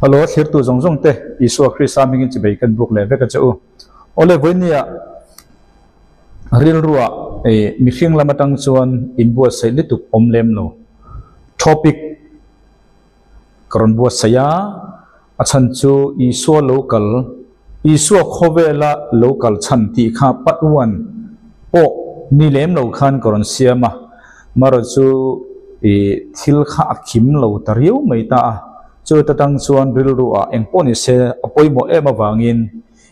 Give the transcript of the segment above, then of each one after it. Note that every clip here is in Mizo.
Hello, thlirtu zawng zawng te, Isua Krista hmingin chibei kan buk leh vek a che u. Awle vawinia rilrua mihring lam atang chuan inbuatsaih lutuk awm lem lo. Topic ka rawn buatsaih a, a chhan chu Isua lo kal, Isua khawvela lo kal chhan tih kha part one pawh ni lem lo khan ka rawn siam a, marawh chu ih thil kha a khim lo ta riau mai ta a, chu ta tang chuan rilru ah eng pawh ni se a pawimawh em avangin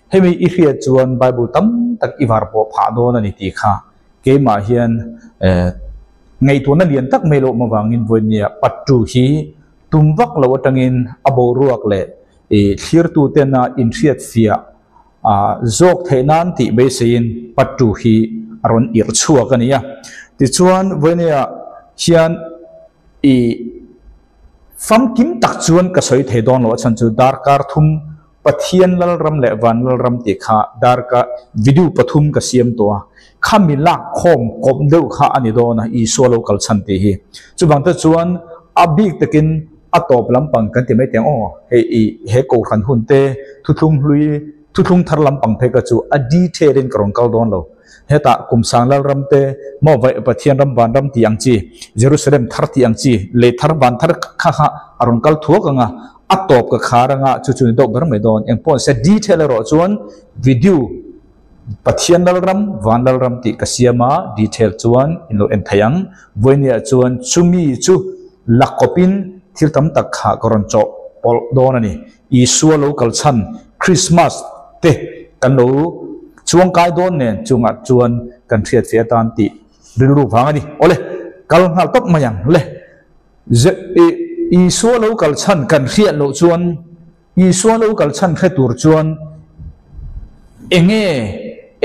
hemi i hriat chuan Bible tam tak i var pawh phah dawn a ni tih kha keimah hian eh Ngaihtuahna lian tak mai lo awm avangin vawinia pattu hi tum vak lo atangin a boruak leh thlirtutena inhriatfiah zawk theih nan tih beiseiin pattu hi a rawn irh chhuak a ni a. Tichuan vawinia hian i famkim tak chuan ka sawi thei dawn lo a chhan chu darkar thum Pathian Lalram leh Van Lalram tih kha darka video pathum ka siam tawh a, khami lak khawm kawp deuh kha a ni dawn a, Isua lo kal chhan tih hi. Chuvang te chuan a bik takin a tawp lampang kan ti mai teh ang aw, hei i he kohhran hun te thuthlung hlui thuthlung thar lampang phei kha chu a detail in ka rawn kal dawn lo. Hetah Kumsang Lalram te maw vaih Pathian ram van ram tih ang chi, Jerusalem thar tih ang chi, lei thar van thar kha kha a rawn kal thuak ang a, A tawp ka khar anga chu chu ni deuh ber mai dawn. Eng pawh se detail erawh chuan video Pathian Lalram, Van Lalram tih ka siam a, detail chuan in lo en thei ang. Vawinia chuan chumi chu la kawpin thil tam tak kha ka rawn chawh pawlh dawn a ni. Isua lo kal chhan Christmas te kan lo chuangkai dawn nen chungah chuan kan hriat fe atan tih rilru vang a ni. Awle, kal nghal tawp mai ang le. Isua lo kal chhan kan hriat loh chuan, Isua lo kal chhan hre tur chuan enge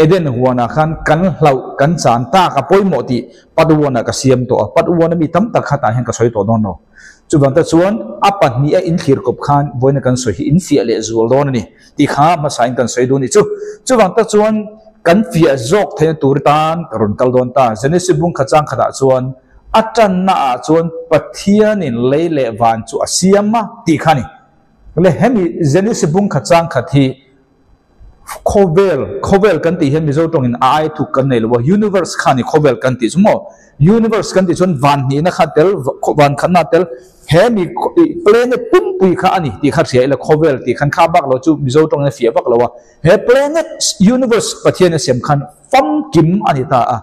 Eden huanah khan kan hlauh, kan chan tak a pawimawh tih Part one ah ka siam tawh a, Part one a mi tam tak khatah hian ka sawi tawh dawn lo. Chuvang te chuan a pahnih a inthlir kawp khan vawiina kan sawi hi infiah leh zual dawn a ni tih kha hmasain kan sawi duh a ni chu. Chuvang te chuan kan fiah zawk theihna tur tan ka rawn kal dawn ta. Genesis bung khat chang khatah chuan A tanna ah chuan Pathianin lei leh van chu a siam a tih kha a ni. Le hemi Genesis bung khat chang khat hi khawvel, khawvel kan tih hian Mizo tawngin a ai thuk kan nei lo a, universe kha a ni khawvel kan tih chu maw? Universe kan tih chuan van hnihna kha tel, van khatna tel, hemi planet pumpui kha a ni tih kha hria ila khawvel tih khan kha bak lo chu Mizo tawngin a fiah vak lo a. He planet, universe Pathian a siam khan famkim a ni ta a.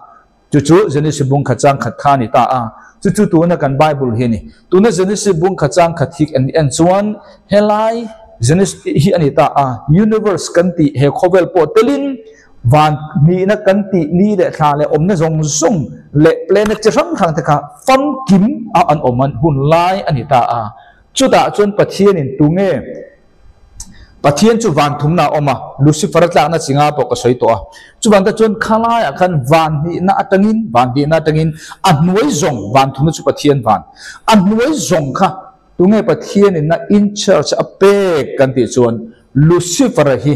Chu chu Genesis bung khat chang khat kha a ni ta a, chu chu tuna kan Bible hi a ni. Tuna Genesis bung khat chang khat hi an en chuan helai Genesis tih hi a ni ta a, universe kan tih he khawvel pawh telin van hnihna kan tih ni leh thla leh awmna zawng zawng leh planet chi hrang hrang te kha famkim a an awm an hun lai a ni ta a. Chutah chuan Pathianin tunge Pathian chu van thumna a awm a, Lucifer a tlakna chi nga pawh ka sawi tawh a. Chuvan te chuan khalaiah khan van hnihna atangin, van hnihna atangin a hnuai zawng, van thumna chu Pathian van, a hnuai zawng kha tunge Pathianin a in charge a pek kan tih chuan Lucifer-a hi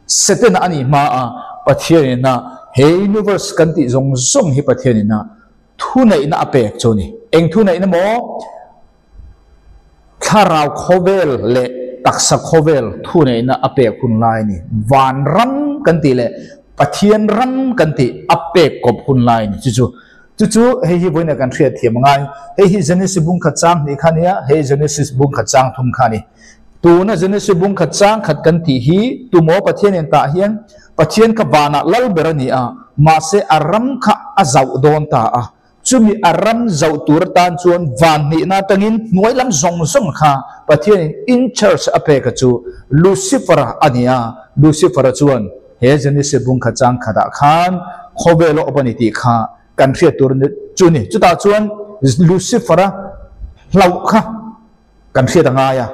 Setana a nih hma a, Pathianin a he universe kan tih zawng zawng hi Pathianin a thuneihna a pek chu a ni. Eng thuneihna maw? Thlarau khawvel leh taksa khawvel thuneihna a pek hun lai a ni. Vanram kan tih leh Pathian ram kan tih a pek kawp hun lai a ni. Chu chu chu chu hei hi vawiin ah kan hriat thiam a ngai. Hei hi Genesis bung khat chang hnih kha a nia, hei Genesis bung khat chang thum kha a ni. Tuna Genesis bung khat chang khat kan tih hi tumaw Pathian in tah hian Pathian kha vanah lal ber a ni a, mahse a ram kha a zauh dawn ta a. Chumi a ram zauh tur atan chuan van hnihna atangin hnuai lam zawng zawng kha Pathianin in charge a pek a chu Lucifer-a a ni a, Lucifer-a chuan he Genesis bung khat chang khatah khan khawvel a awp a ni tih kha kan hriat tur chu ni. Chutah chuan Lucifer-a hlauh kha kan hriat a ngai a.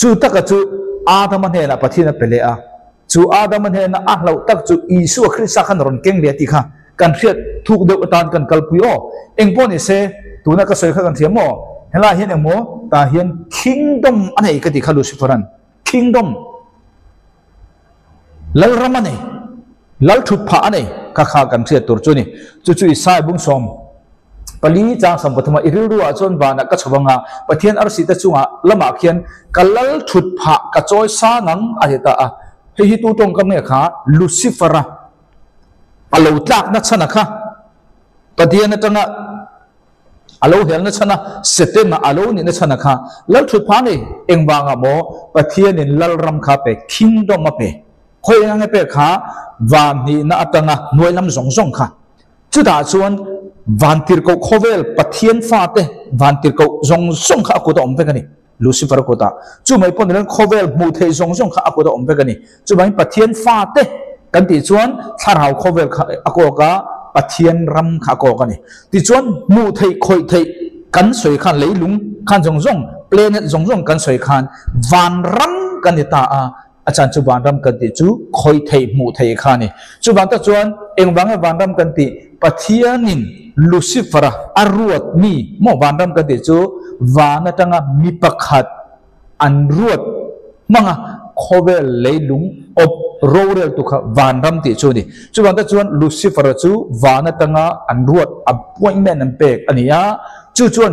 Chu taka chu Adama hnenah Pathian a pe leh a, chu Adama hnena a hlauh tak chu Isua Krista khan rawn keng leh a tih kha kan hriat thuk deuh atan kan kalpui aw. Eng pawh ni se, tuna ka sawi kha kan hria maw? Helaiah hian engmaw tah hian kingdom a nei ka tih kha Lucifer-a'n kingdom, lalram a nei, lal thut phah a nei kha kha kan hriat tur chu a ni. Chu chu Isaiah bung sawm. Pali chang 30 a i rilru ah chuan vanah ka chho anga Pathian arsi te chungah lamah khian ka lal thut phah ka chawi sang ang a ti ta a. Hei hi tu tawngkam nge kha Lucifer-a a lo tlakna chhan a kha Pathian atanga a lo helna chhan a Setana a lo nihna chhan a kha lal thut phah a ni. Engvangah maw Pathianin lalram kha a pe kingdom a pe khawi eng ange pek kha van hnihna atanga hnuai lam zawng zawng kha Chutah chuan vantirhkoh khawvel Pathian fate vantirhkoh zawng zawng kha a kut a awm vek a ni, Lucifer a kutah. Chu mai pawh niloin khawvel hmuh theih zawng zawng kha a kut a awm vek a ni. Chuvangin Pathian fate kan tih chuan thlarau khawvel kha a kawk a, Pathian ram kha a kawk a ni. Tichuan hmuh theih khawih theih kan sawi khan leilung khan zawng zawng, planet zawng zawng kan sawi khan vanram kan ni ta a, A chan chu vanram kan tih chu khawih theih hmuh theih kha a ni. Chuvang tak chuan engvang nge vanram kan tih? Pathianin Lucifer-a a ruat mi maw vanram kan tih chu van atanga mi pakhat an ruat hmanga khawvel leilung awp roreltu kha vanram tih chu a ni. Chuvang tak chuan Lucifer-a chu van atanga an ruat appointment an pek a ni a. Chu chuan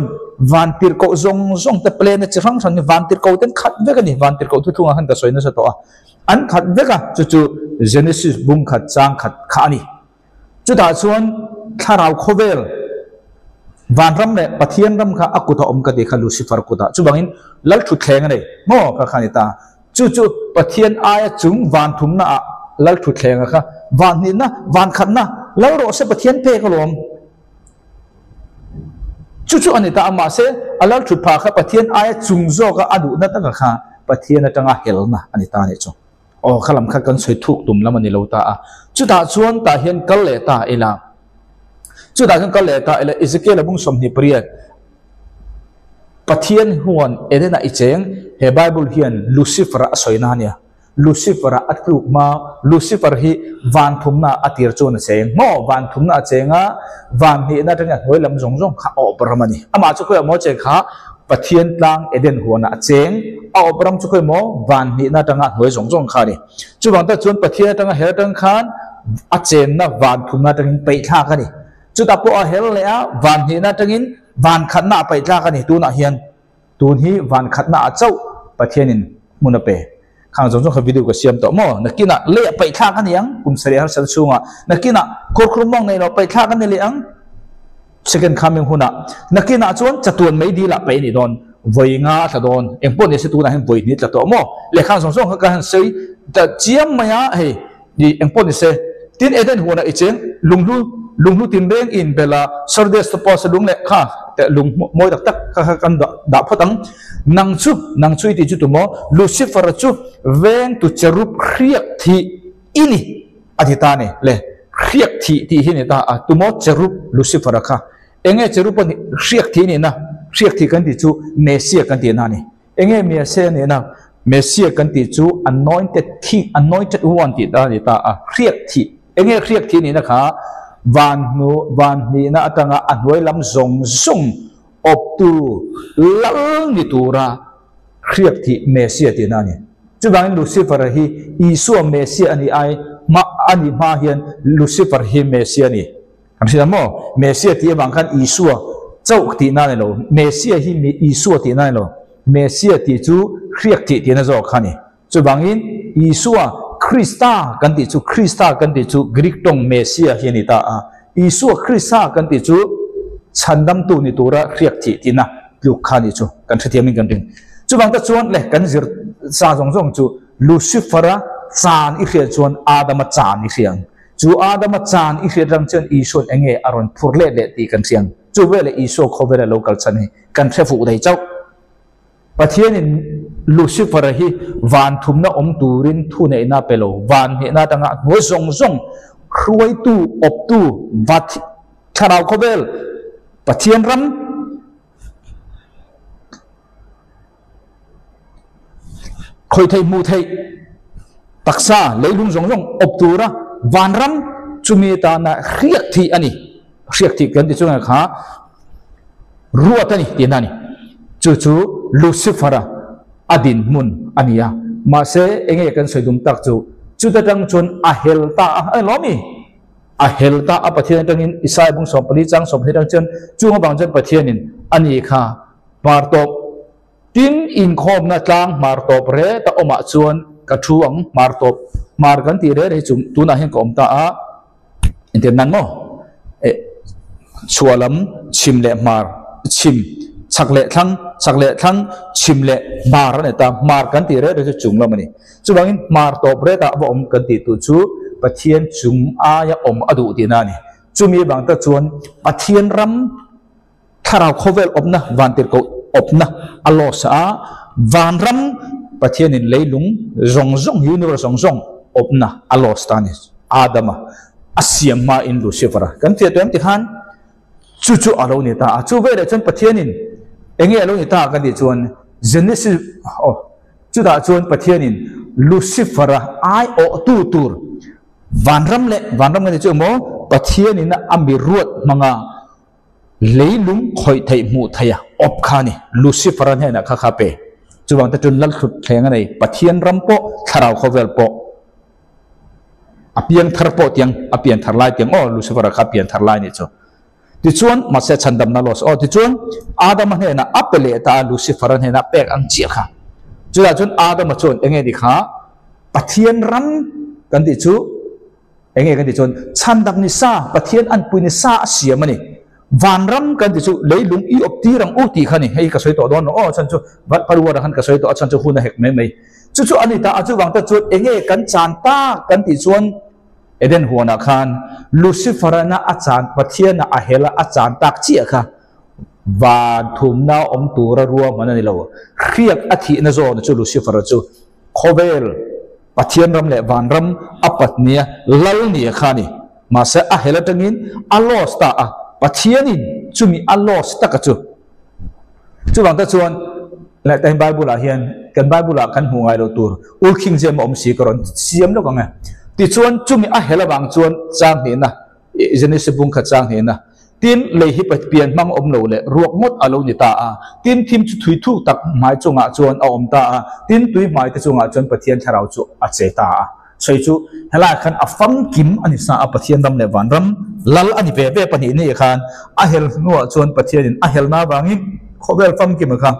vantirhkoh zawng zawng te plan a chi hrang hrang hi vantirhkoh ten khat vek a ni. Vantirhkoh thuthlungah khan ka sawi nasa tawh a. An khat vek a, chu chu Genesis bung khat chang khat kha a ni. Chutah chuan thlarau khawvel vanram leh Pathian ram kha a kut a awm ka ti kha Lucifer kutah. Chuvangin lal thutthleng a nei maw kha kha a ni ta. Chu chu Pathian aia chung van thumna ah lal thutthleng a kha van hnihna, van khatna, lal rawh se Pathian pek alawm. Chu chu a ni ta a, mahse a lal thut phah kha Pathian aia chung zawka a duhna taka kha Pathian atanga helna a ni ta a nih chu. Aw, kha lam kha kan sawi thuk tum lam a ni lo ta a. Chutah chuan tah hian kal leh ta ila, chutah chuan kal leh ta ila, Ezekiel-a bung 28, Pathian huan Eden-ah i cheng, he Bible hian Lucifer-a a sawina a nia. Lucifer-a a tluk hma, Lucifer hi van thumna a tir chuan a cheng maw? Van thumna a cheng a, van hnihna atangin a hnuai lam zawng zawng kha a awp ram a ni. Amah chu khawiah maw a cheng kha? Pathian tlang Eden huanah a cheng, a awp ram chu khawiah maw? Van hnihna atanga a hnuai zawng zawng kha a ni. Chuvang tak chuan Pathian atanga her atang khan a chenna van thumna atangin peih thlak a ni. Chutah pawh a her leh a, van hnihna atangin van khatna a peih thlak a ni tunah hian. Tun hi van khatna ah chauh Pathianin hmun a pe. Khang zawng zawng kha video ka siam tawh maw? Nakinah lei a paih thlak a ni ang, kum sarih harsat chhungah. Nakinah kawrkhur mawng nei lo paih thlak a ni leh ang, second coming hunah. Nakinah chuan chatuan mei dil ah paih a nih dawn, vawi nga a tla dawn. Eng pawh ni se tunah hian vawi hnih tla tawh maw? Leh khang zawng zawng kha ka han sawi ta chiam mai a, hei i eng pawh ni se. Tin Eden huanah i cheng lunghlu lunghlu tinreng i inbel a, Sardes te pawh a lung leh kha teh lung mawi tak tak kha kha kan dah dah phawt ang. Nang chu nang chu i tih chu tumaw Lucifer-a chu vengtu cherub hriak thih i ni a ti ta a ni. Le hriak thih tih hi a ni ta a, tumaw cherub Lucifer-a kha eng nge cherub a nih hriak thih nihna hriak thih kan tih chu Messiah kan tihna a ni. Enge Messiah nihna? Messiah kan tih chu Anointed King, Anointed One tih ta a ni ta a, hriak thih. Enge hriak thih nihna kha van hnu, van hnihna atanga a hnuai lam zawng zawng awptu lal ni tura hriak thih Messiah tihna a ni. Chuvangin Lucifer hi Isua Messiah a nih ai hma a nih hma hian Lucifer hi Messiah a ni. Kan hria maw? Messiah tih avang khan Isua chauh tihna a ni lo. Messiah hi mi Isua tihna a ni lo. Messiah tih chu hriak thih tihna zawk kha a ni. Chuvangin Isua Krista kan tih chu Krista kan tih chu Greek tawng Messiah hi a ni ta a. Isua Krista kan tih chu chhandamtu ni tura hriak thih tihna tluk kha a nih chu kan hrethiamin kan ring. Chuvang te chuan le kan zir sa zawng zawng chu Lucifer-a chan i hriat chuan Adama chan i hria ang. Chu Adama chan i hriat rang chuan Isua'n eng nge a rawn phur let leh tih kan hriang. Chu veleh Isua khawvela lo kal chhan hi kan hre fuh thei chauh. Pathianin Lucifer-a hi van thumna awm turin thuneihna a pe lo. Van hnehna atanga hnuai zawng zawng hruaitu, awptu, vat, thlarau khawvel, Pathian ram, Khawih theih hmuh theih taksa leilung zawng zawng awp tura vanram chumi atana hriak thih a ni. Hriak thih kan ti chu nge kha ruat a ni tihna a ni. Chu chu Lucifer-a a dinhmun a ni a. Mahse enge kan sawi dum tak chu chuta tang chuan a hel ta a, a ni lawm mi? A hel ta a Pathian atangin Isaiah bung 14 chang 20 atang chuan chung avang chuan Pathianin a ni kha hmar tawp tin inkhawmna tlang hmar tawp ret a awmah chuan ka thu ang hmar tawp hmar kan tih reh reh chu tunah hian ka awm ta a engtir nan maw eh chhuah lam chhim leh hmar chhim chhak leh thlang chhak leh thlang chhim leh hmar a ni ta hmar kan tih reh reh chu chung lam a ni. Chuvangin hmar tawp retah va awm kan tih tur chu Pathian chung aia awm a duh tihna a ni. Chumi vang tak chuan Pathian ram thlarau khawvel awmna vantirhkoh awpna a loss a, vanram Pathianin leilung zawng zawng, universe zawng zawng awpna a loss ta a ni. Adama a siam hmain Lucifer-a kan fiah tawh em tikhan chu chu a lo ni ta a. Chu veleh chuan Pathianin enge a lo ni ta kan tih chuan Genesis aw. Chutah chuan Pathianin Lucifer-a aiawhtu tur vanram leh vanram kan tih chu emaw Pathianin a mi ruat hmanga leilung khawih theih hmuh theih a awp kha a ni. Lucifer-a hnenah kha kha pe. Chuvang te chuan Lalthlut thleng a nei. Pathian ram pawh thlarau khawvel pawh a piang thar pawh tiang a pian thar lai tiang aw Lucifer-a kha a pian thar lai nih chu. Tichuan, mahse chhandamna loss aw, tichuan Adama hnenah a pe leh ta a, Lucifer-a hnenah pek ang chiah kha. Chutah chuan Adama chuan eng nge ni kha? Pathian ram kan tih chu eng nge kan tih chuan chhandam ni sa, Pathian anpui ni sa a siam a ni. Vanram kan tih chu leilung i awp tir ang u tih kha a ni. Hei ka sawi tawh dawn lo aw, chhan chu Parwar-a khan ka sawi tawh a, chhan chu hun a hek mai mai. Chu chu a ni ta a, chuvang te chuan eng nge kan chan tak kan tih chuan, Eden huanah khan Lucifer-ana a chan Pathiana a hela a chan tak chiah kha van thumna awm tura ruahman a ni lo. Hriak a thihna zawna chu Lucifer-a chu khawvel Pathian ram leh van ram a patnia lal nia kha a ni. Mahse a hel atangin a lost ta a, Pathianin chumi a lost taka chu. Chuvang te chuan leh ta hi Bible ah hian kan Bible ah kan hmuh ngai loh tur Ur King James a awm si ka rawn siam lawk ang e. Tichuan chumi a hel avang chuan chang hnihna Genesis bung khat chang hnihna tin lei hi pian hmang awm lo leh ruak ngawt a lo ni ta a, tin thim chu thui thuk tak hmai chungah chuan a awm ta a, tin tui hmai te chungah chuan Pathian thlarau chu a che ta a. Sawi chu helaiah khan a famkim a ni sa a, Pathian ram leh van ram lal a ni ve ve pahnih ni khan a hel hnuah chuan Pathianin a helna avangin khawvel famkima kha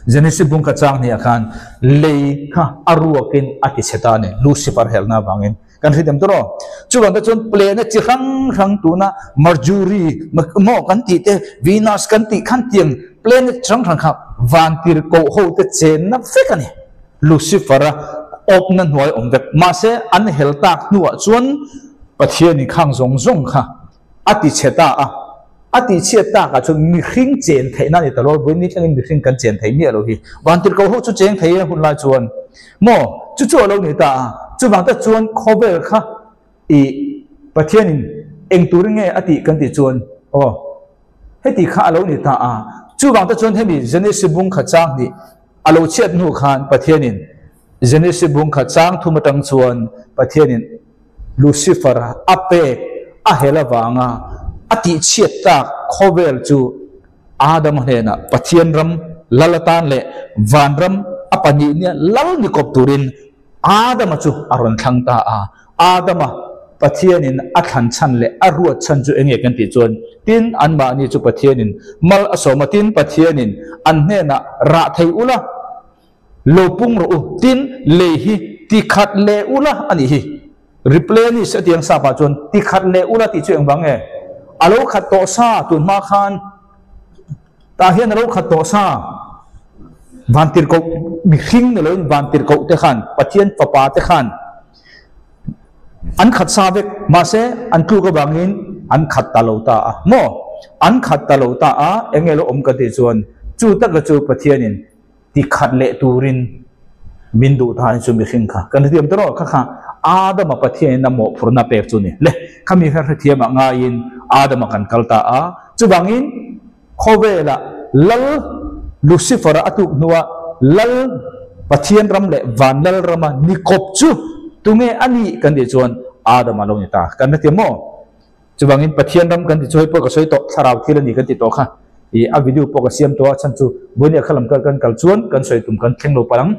Genesis bung kha chang hniah khan lei kha a ruakin a ti chhe ta a ni, Lucifer helna avangin kan hre dem tawh. Chuvang te chuan planet chi hrang hrang tuna Mercury maw kan tih te Venus kan tih khan tiang planet hrang hrang kha vantir koh ho te chenna vek a ni. Lucifer-a awpna hnuai awm vek. Mahse, an hel tak hnuah chuan Pathianin khang zawng zawng kha a ti chhe ta a. A tih chhiat takah chuan mihring chen theihna a ni ta lo. Vawiin ni thlengin mihring kan chen thei miah lo hi. Vantirhkoh ho chu cheng thei e hun lai chuan maw? Chu chu a lo ni ta a. Chuvang tak chuan khawvel kha i Pathianin eng turin nge a tih kan tih chuan aw heti kha a lo ni ta a. Chuvang tak chuan hemi Genesis bung kha chang hnih A lo chhiat hnu khan Pathianin Genesis bung kha chang thum atang chuan Pathianin Lucifer a pek a hel avanga a tihchhiat tak khawvel chu Adama hnenah Pathian ram lal atan leh vanram a pahnih nia lal ni kawp turin Adama chu a rawn thlang ta a. Adama Pathianin a thlan chhan leh a ruat chhan chu enge kan tih chuan, tin anmahni chu Pathianin mal a sawm a, tin Pathianin an hnenah rah thei ula, lo pung rawh u, tin lei hi ti khat leh ula a nih hi. Replenish a tiang sap ah chuan ti khat leh ula tih chu engvang nge? A lo khat tawh sa tun hma khan tah hian a lo khat tawh sa. Vantirhkoh mihring ni loin vantirhkoh te khan Pathian fapa te khan An khat sa vek, mahse an tluk avangin an khat ta lo ta a. Maw? An khat ta lo ta a, eng nge lo awm ka tih chuan chu taka chu Pathianin ti khat leh turin min duh ta in chu mihring kha kan hrethiam ta rawh. Kha kha Adama Pathianin a mawhphurhna pek chu ni. Le, khami kha hrethiamah ngaiin Adama kan kal ta a. Chuvangin khawvelah Lal Lucifer-a a tuk hnuah Lal Pathian ram leh van Lal rama ni kawp chu tunge a nih kan tih chuan Adama lo ni ta. Kan hrethiam maw? Chuvangin Pathian ram kan tih chu hei pawh ka sawi tawh, thlarau thil a ni kan tih tawh kha. Ih a video pawh ka siam tawh a, chhan chu Bunia kha lam kal kan kal chuan kan sawi tum kan thleng lo palh ang.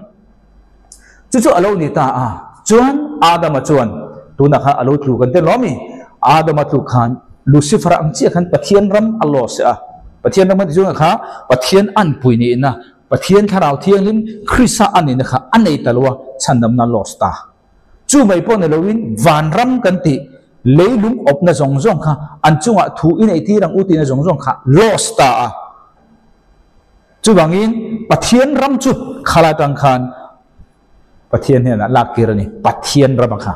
Chu chu a lo ni ta a, chuan Adama chuan. Tunah khan a lo tlu kan ti lawm i, Adama tluk khan Lucifer ang chiah khan Pathian ram a loss a. Pathian ram kan ti chungah kha Pathian anpui nihna, Pathian Thlarau Thianghlim Krista a nihna kha a nei ta lo a, chhandamna a loss ta. Chu mai pawh ni loin vanram kan tih leilung awpna zawng zawng kha an chungah thu i neih tir ang u tihna zawng zawng kha loss ta a. Chuvangin Pathian ram chu khala atang khan Pathian hnenah lak tir a ni, Pathian rama kha.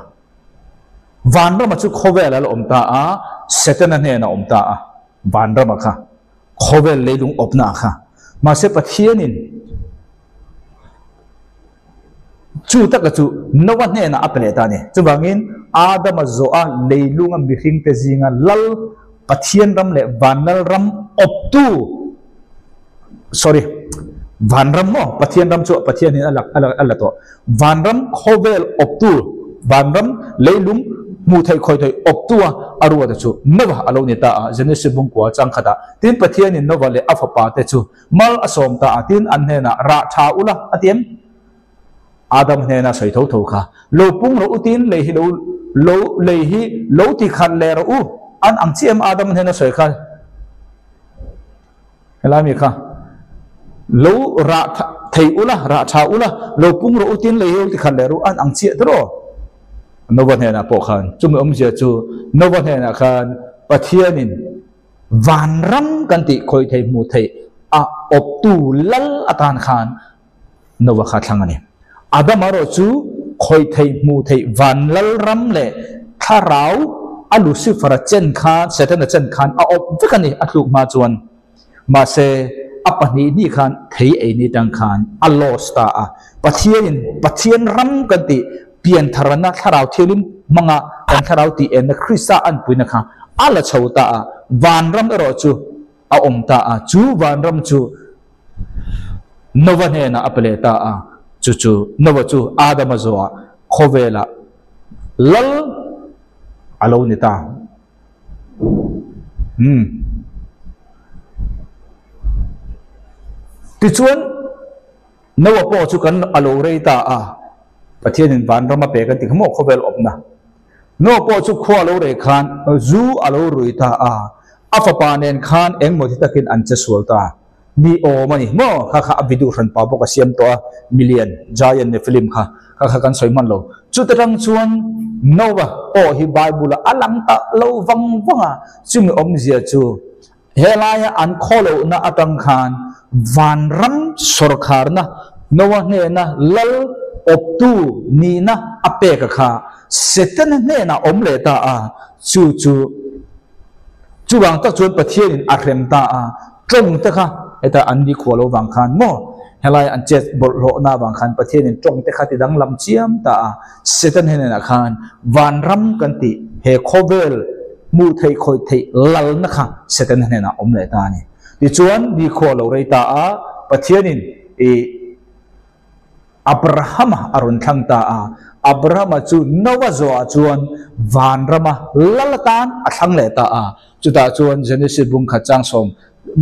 Vanrama chu khawvel a la awm ta a, Setana hnenah a awm ta a, vanrama kha, khawvel leilung awpna kha. Mahse Pathianin chu taka chu Noah hnenah a pe leh ta a ni. Chuvangin Adama zawha leilunga mihringte zinga lal Pathian ram leh Vanlal ram awptu, sorry, Vanram maw? Pathian ram chu Pathian in a la a la a la tawh. Vanram khawvel awptu, Vanram leilung hmuh theih khawi theih awptu a a ruata chu Noah a lo ni ta a, Genesis bungkua chang khatah. Tin, Pathianin Noah leh a fapa te chu mal a sawm ta a, tin an hnenah rah tha ula a ti em? Adam hnena sawi tho tho kha, Lo pung rawh u tin lei hi lo lo lei hi lo ti khat leh rawh u, an ang chiah em Adam hnena sawi kha helai mi kha lo rah thei ula rah tha ula lo pung rawh u tin lei hi lo ti khat leh rawh u an ang chiah tawh Nova hnenah pawh khan chumi awmzia chu Nova hnenah khan Pathianin Vanram kan tih khawi thei hmuh theih a awptu lal atan khan Nova kha thlang a ni. Adama erawh chu khawi theih hmuh theih van lal ram leh thlarau a Lucifer-a chen khan, Setana chen khan a awp vek a ni a tluk hma chuan. Mahse, a pahnih hnih khan thei ei ni tang khan a lost ta a. Pathianin Pathian ram kan tih piantharana thlarau thialim hmanga kan thlarau tih enna Krista anpuina kha a la chho ta a, vanram erawh chu a awm ta a, chu vanram chu Nova hnenah a pe leh ta a, chu chu Nova chu Adama zawhah khawvelah lal a lo ni ta. Umm. Tichuan. Noah pawh chu kan a lo rei ta a, Pathianin vanram a pe kan ti kha maw khawvel awpna. Noah pawh chu khua a lo rei khan zu a lo rui ta a, a fapa nen khan engmaw ti takin an che sual ta. Ni awm a ni maw? Kha kha a biduh hran pa bawk a siam tawh a, milian, giant Nephilim kha, kha kha kan sawi hman lo. Chuta tang chuan Noah pawh hi Bible-ah a lang ta lo vang vang a, chumi awmzia chu Helaia an khawlohna atang khan vanram sawrkharna Noah hnena lal awptu nihna a pek a kha Setana hnenah awm leh ta a, chu chu chuvang tak chuan Pathianin a hrem ta a, tawng te kha heta an ni khuah lo vang khan maw helai an chet bawlhhlawhna vang khan Pathianin tawng te kha ti danglam chiam ta a, Satan hnenah khan vanram kan tih he khawvel hmuh theih khawih theih lalna kha Setana hnenah awm leh ta a ni. Tichuan, nikhua lo rei ta a, Pathianin i Abrahama a rawn thlang ta a. Abrahama chu Noa zawhah chuan vanrama lal atan a thlang leh ta a. Chutah chuan Genesis bung khat chang sawm,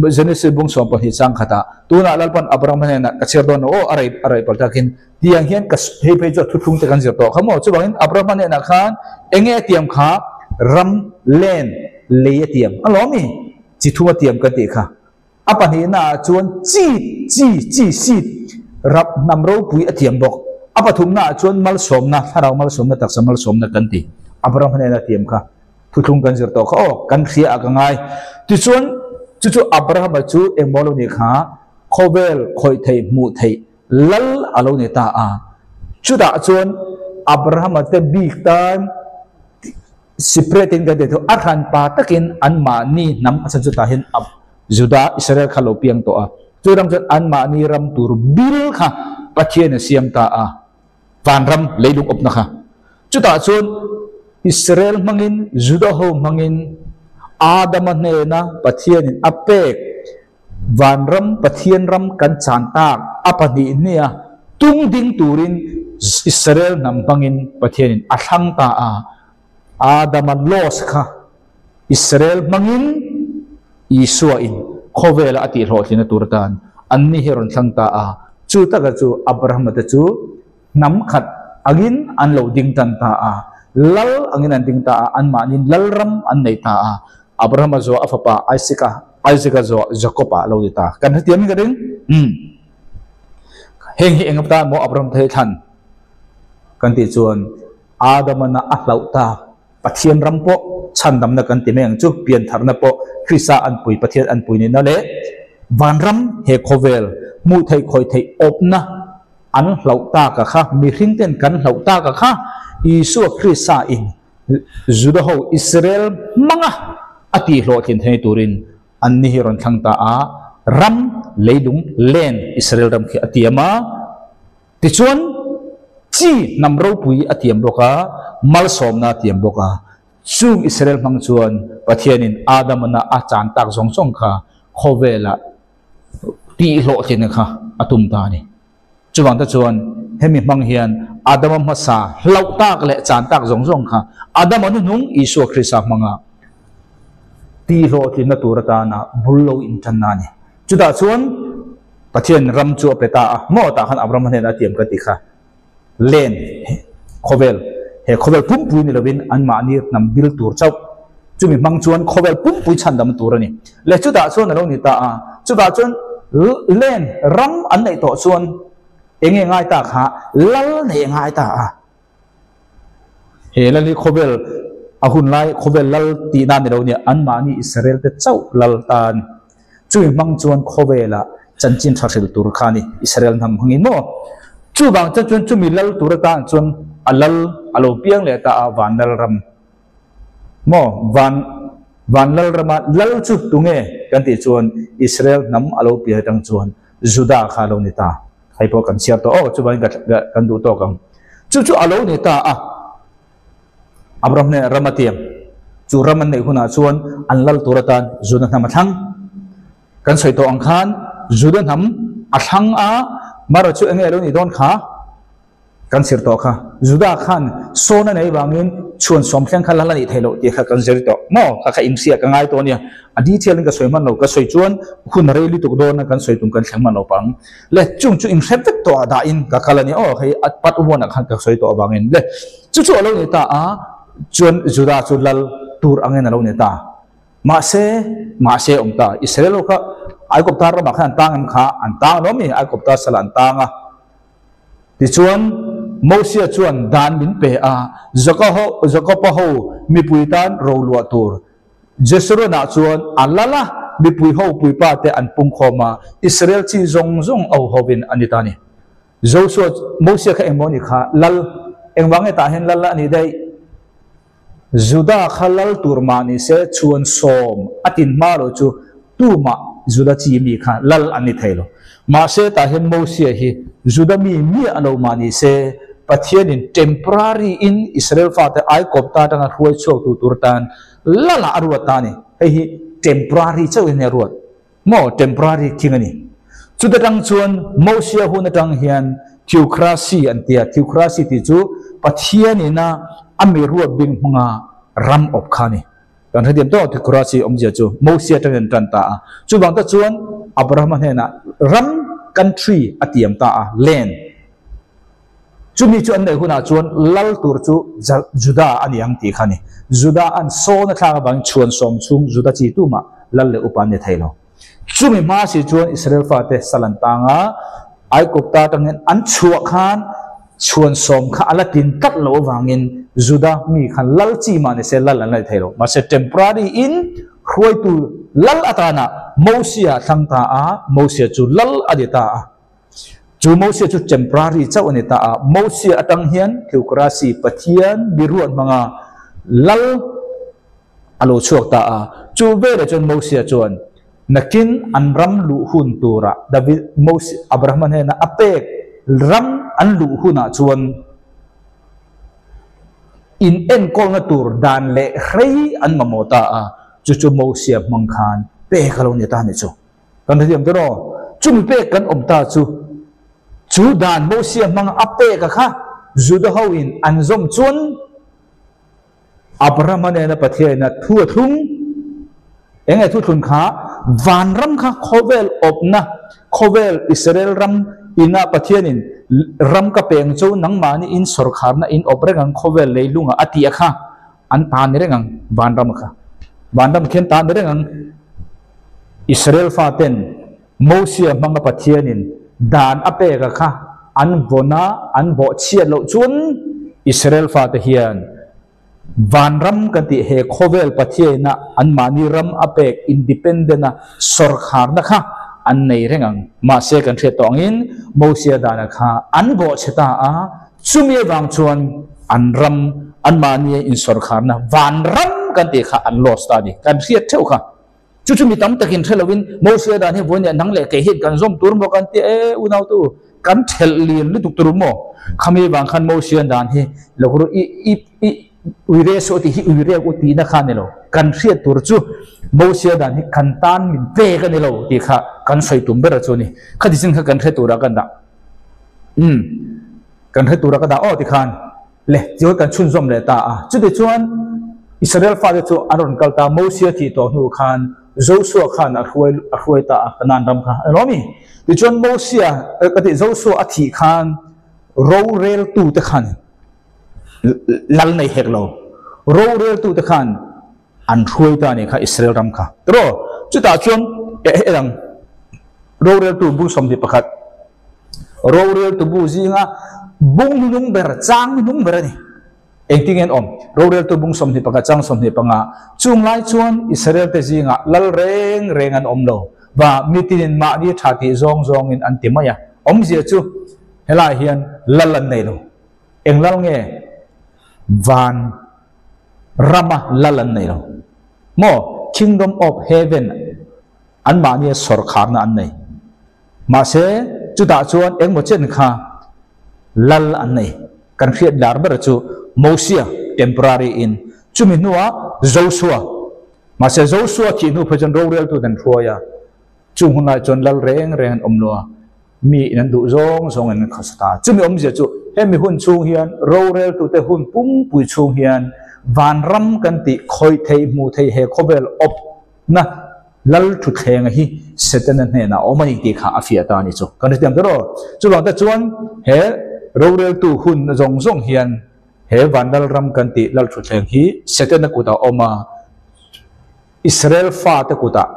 Genesis bung sawm pahnih chang khatah, Tunah Lalpan Abrahama hnenah ka chhiar dawn lo aw, a rei a rei palh takin tiang hian ka phei phei chu a thuthlung te kan zir tawh kha maw? Chuvangin Abrahama hnenah khan eng nge a tiam kha? Ram, land, lei a tiam a lawm i, chi thum a tiam kan tih kha. A pahnihna ah chuan chi, chi, chi, seed, rap hnam ropui a tiam bawk. A pathumna ah chuan malsawmna, thlarau malsawmna, taksa malsawmna kan ti. Abrahama hnenah a tiam kha. Thuthlung kan zir tawh kha aw, kan hria ah ka ngai. Tichuan, chu chu Abrahama chu engmaw lo nih kha, khawvel khawih theih, hmuh theih lal a lo ni ta a. Chutah chuan Abrahama te bik tan separate in kan ti thu, a hranpa takin anmahni hnam a chhan chutah hian Juda, Israel kha lo piang tawh a. Chu ram chuan anmahni ram tur bil kha Pathian a siam ta a. Vanram leilung awpna kha. Chutah chuan Israel hmangin, Juda ho hmangin Adama hnena Pathianin a pek vanram Pathian ram kan chan tak a pahnih hnia tung ding turin Israel hnam hmangin Pathianin a thlang ta a. Adama loss kha Israel hmangin Isua in khawvela a tihhlawhtlina tur atan anni hi a rawn thlang ta a. Chu taka chu Abrahama te chu hnam khat angin an lo ding tan ta a. Lal angin an ding ta a, anmahniin lalram an nei ta a. Abrahama zawh a fapa Isaka, Isaka zawh Jakob-a a lo ni ta. Kan hrethiam in ka ring? Umm. Heng hi eng atan maw Abraham thei thlan kan tih chuan Adamana a hlauh tak Pathian ram pawh chhandamna kan ti mai ang chu, piantharna pawh Krista anpui, Pathian anpui nihna leh vanram he khawvel hmuh theih khawih theih awpna an hlauh tak a kha, mihring ten kan hlauh tak a kha Isua Krista in Juda ho Israel hmanga a tih hlawhtlin thei turin an ni hi rawn thlang ta a, ram leilung land Israel ram khi a tiam a. Tichuan, chi hnam ropui a tiam bawk a, malsawmna a tiam bawk a. Chung Israel hmang chuan Pathianin Adamana a chan tak zawng zawng kha khawvela tih hlawhtlinna kha a tum ta a ni. Chuvang te chuan hemi hmang hian Adama hmasa hlauh tak leh chan tak zawng zawng kha Adama hnuhnung Isua Krista hmanga tih hlawhtlinna tur atana bul lo intanna a ni. Chutah chuan Pathian ram chu a pe ta a, maw tah khan Abraham hnenah a tiam ka ti kha, Len, khawvel, he khawvel pumpui ni lovin anmahni hnam bil tur chauh, chumi hmang chuan khawvel pumpui chhandam tur a ni. Le chutah chuan a lo ni ta a, chutah chuan len, ram an neih tawh chuan eng nge ngai ta kha, lal neih a ngai ta a. He lal hi khawvel a hun lai khawvel lal tihna ni lo nia, anmahni Israel te chauh lal tan. Chumi hmang chuan khawvela chanchin tha hril tur kha a ni, Israel hnam hmangin maw? Chuvang chuan chuan chumi lal tur atan chuan a lal a lo piang leh ta a, van lal ram maw? Van van lal rama lal chu tunge kan tih chuan Israel hnam a lo pian atang chuan Juda kha a lo ni ta. Hei pawh kan chhiar tawh aw, chuvangin ka kan duh tawk ang. Chu chu a lo ni ta a, Abraham hnenah ram a tiam. Chu ram an neih hunah chuan an lal tur atan Juda hnam a thlang. Kan sawi tawh ang khan Juda hnam a thlang a, Mara chu enge a lo nih dawn kha? Kan zir tawh kha. Juda khan sawn a nei vangin chhuan sawm thleng kha lal a nih theih loh tih kha kan zir tawh. Maw? Kha kha inhria ka ngai tawh a nia. A detail in ka sawi hman lo. Ka sawi chuan hun a rei lutuk dawn a, kan sawi tum kan thleng hman lo pang. Le chung chu inhre vek tawh ah dahin ka kal a nia. Aw hei a part one ah khan ka sawi tawh avangin. Le chu chu a lo ni ta a, chuan Juda chu lal tur angin a lo ni ta. Mahse, mahse awm ta. Israel ho kha Aigupta ramah khan an tang em kha? An tang lo mi? Aigupta salah an tang a. Tichuan, Mosia chuan dan min pe a, Jakoba ho mipui tan ro luah tur. Jesurunah chuan a lal a, mipui ho puipa te an pungkhawm a, Israel chi zawng zawng au hovin a ni ta a ni. Josua, Mosia kha engmaw ni kha? Lal, engvang nge tah hian lal a nih daih? Juda kha lal tur mah ni se chhuan sawm a tin hma lo chu tumah Juda chi mi kha lal an ni thei lo. Mahse tah hian Mosia hi Juda mi miah lo mah ni se Pathianin temporary in Israel fate Aikawpta atanga hruai chhuak tu tur tan lal ah a ruat ta a ni. Hei hi temporary chauhin a ruat. Maw temporary thing a ni. Chuta tang chuan Mosia hun atang hian theocracy an ti a, theocracy tih chu Pathian ina a mi ruat bing hmanga ram awp kha a ni. Kan hrethiam tawh theocracy awmzia chu Mosia atangin an tan ta a. Chuvang tak chuan Abrahama hnenah ram, country, a tiam ta a, land. Chumi chu an neih hunah chuan lal tur chu Juda a ni ang tih kha a ni. Juda an sawn a thlak avangin chhuan sawm chhung Juda chi tumah lal leh upa an ni thei lo. Chumi hma si chuan Israel fate sal an tang a, Aikupta atangin an chhuah khan chhuan sawm kha a la tin tlat loh avangin Juda mi khan lal chi mah ni se lal an la ni thei lo. Mahse temporary in hruaitu lal atana Mosia a thlang ta a, Mosia chu lal a ni ta a. Chu Mosia chu temporary chauh a ni ta a, Mosia atang hian theocracy, Pathian biruat hmanga lal a lo chhuak ta a. Chu veleh chuan Mosia chuan nakin an ram luh hun turah David, Mosia, Abrahama hnena a pek ram an luh hunah chuan in enkawlna tur dan leh hrei an mamawh ta a, chu chu Mosia hmang khan pek a lo ni ta a ni chu. Kan hrethiam te rawh, chumi pek kan awm ta chu, chu dan Mosia hmanga a pek a kha Juda ho in an zawm chuan Abrahama nena Pathian ina thu a thlung, eng nge thu thlun kha? Vanram kha khawvel awpna, khawvel Israel ram. Ina Pathianin ram ka peng chu nangmahni in sawrkharna in awp reng ang khawvel leilunga a tih a kha an ta ni reng ang vanram kha. Vanram khian ta ni reng ang. Israel faten Mosia hmanga Pathianin dan a pek a kha an vawn a, an bawhchhiat loh chuan Israel fate hian Vanram kan tih he khawvel Pathiaina anmahni ram a pek independent a sawrkharna kha an nei reng ang. Mahse kan hriat tawh angin Mosia dana kha an bawhchhe ta a, chumi avang chuan an ram anmahni insawrkharna vanram kan tih kha an lost ta a ni. Kan hriat theuh kha. Chu chu mi tam takin hre loin Mosia dan hi vawiin nang leh kei hian kan zawm tur maw kan ti e unautu kan thelh lian lutuk tur maw khami vang khan Mosia dan hi lo ru i i i uire saw tih hi uire u tihna kha ni lo kan hriat tur chu Mosia dan hi kan tan min pek a ni lo tih kha kan sawi tum ber chu a ni khati chin kha kan hre tura kan dah um kan hre tura ka dah aw tikhan Le, tichuan kan chhunzawm leh ta a. Chutichuan Israel fate chu an rawn kal ta, Mosia thih tawh hnu khan Joshua khan a hruai a hruai ta a, Kanaan ram kha. Eng lawm i? Tichuan Mosia, ka tih Joshua a thih khan roreltute khan lal nei hek lo. Roreltute khan an hruai ta a nih kha Israel ram kha. Tiraw? Chutah chuan eh ang roreltu bung 21. Roreltu bu zinga bung hnung ber, chang hnung ber a ni. Engtin nge an awm? Roreltu bung 21, chang 25. Chung lai chuan Israel-te zingah lal reng reng an awm lo. Va, mitinin mahni tha tih zawng zawngin an ti mai a. Awmzia chu helaiah hian lal an nei lo. Eng lal nge? Van rama lal an nei lo. Maw? Kingdom of Heaven anmahnia sawrkharna an nei. Mahse, chutah chuan engmaw chen kha lal an nei. Kan hriat lar ber chu Mosia, temporary in, chumi hnuah Joshua. Mahse, Joshua thih hnu phei chuan roreltu an hruai a, chung hunlai chuan lal reng reng an awm lo a, mi in an duh zawng zawngin an khawsa ta. Chumi awmzia chu hemi hun chhung hian roreltute hun pumpui chhung hian vanram kan tih khawih theih hmuh theih he khawvel awp Na Lal Thuthlenga hi Setana hnenah a awm a ni tih kha a fiah ta a ni chu. Kan hrethiam ta rawh. Chuvang te chuan he roreltu hun zawng zawng hian he van lal ram kan tih Lal Thuthleng hi Setana kutah a awm a, Israel fate kutah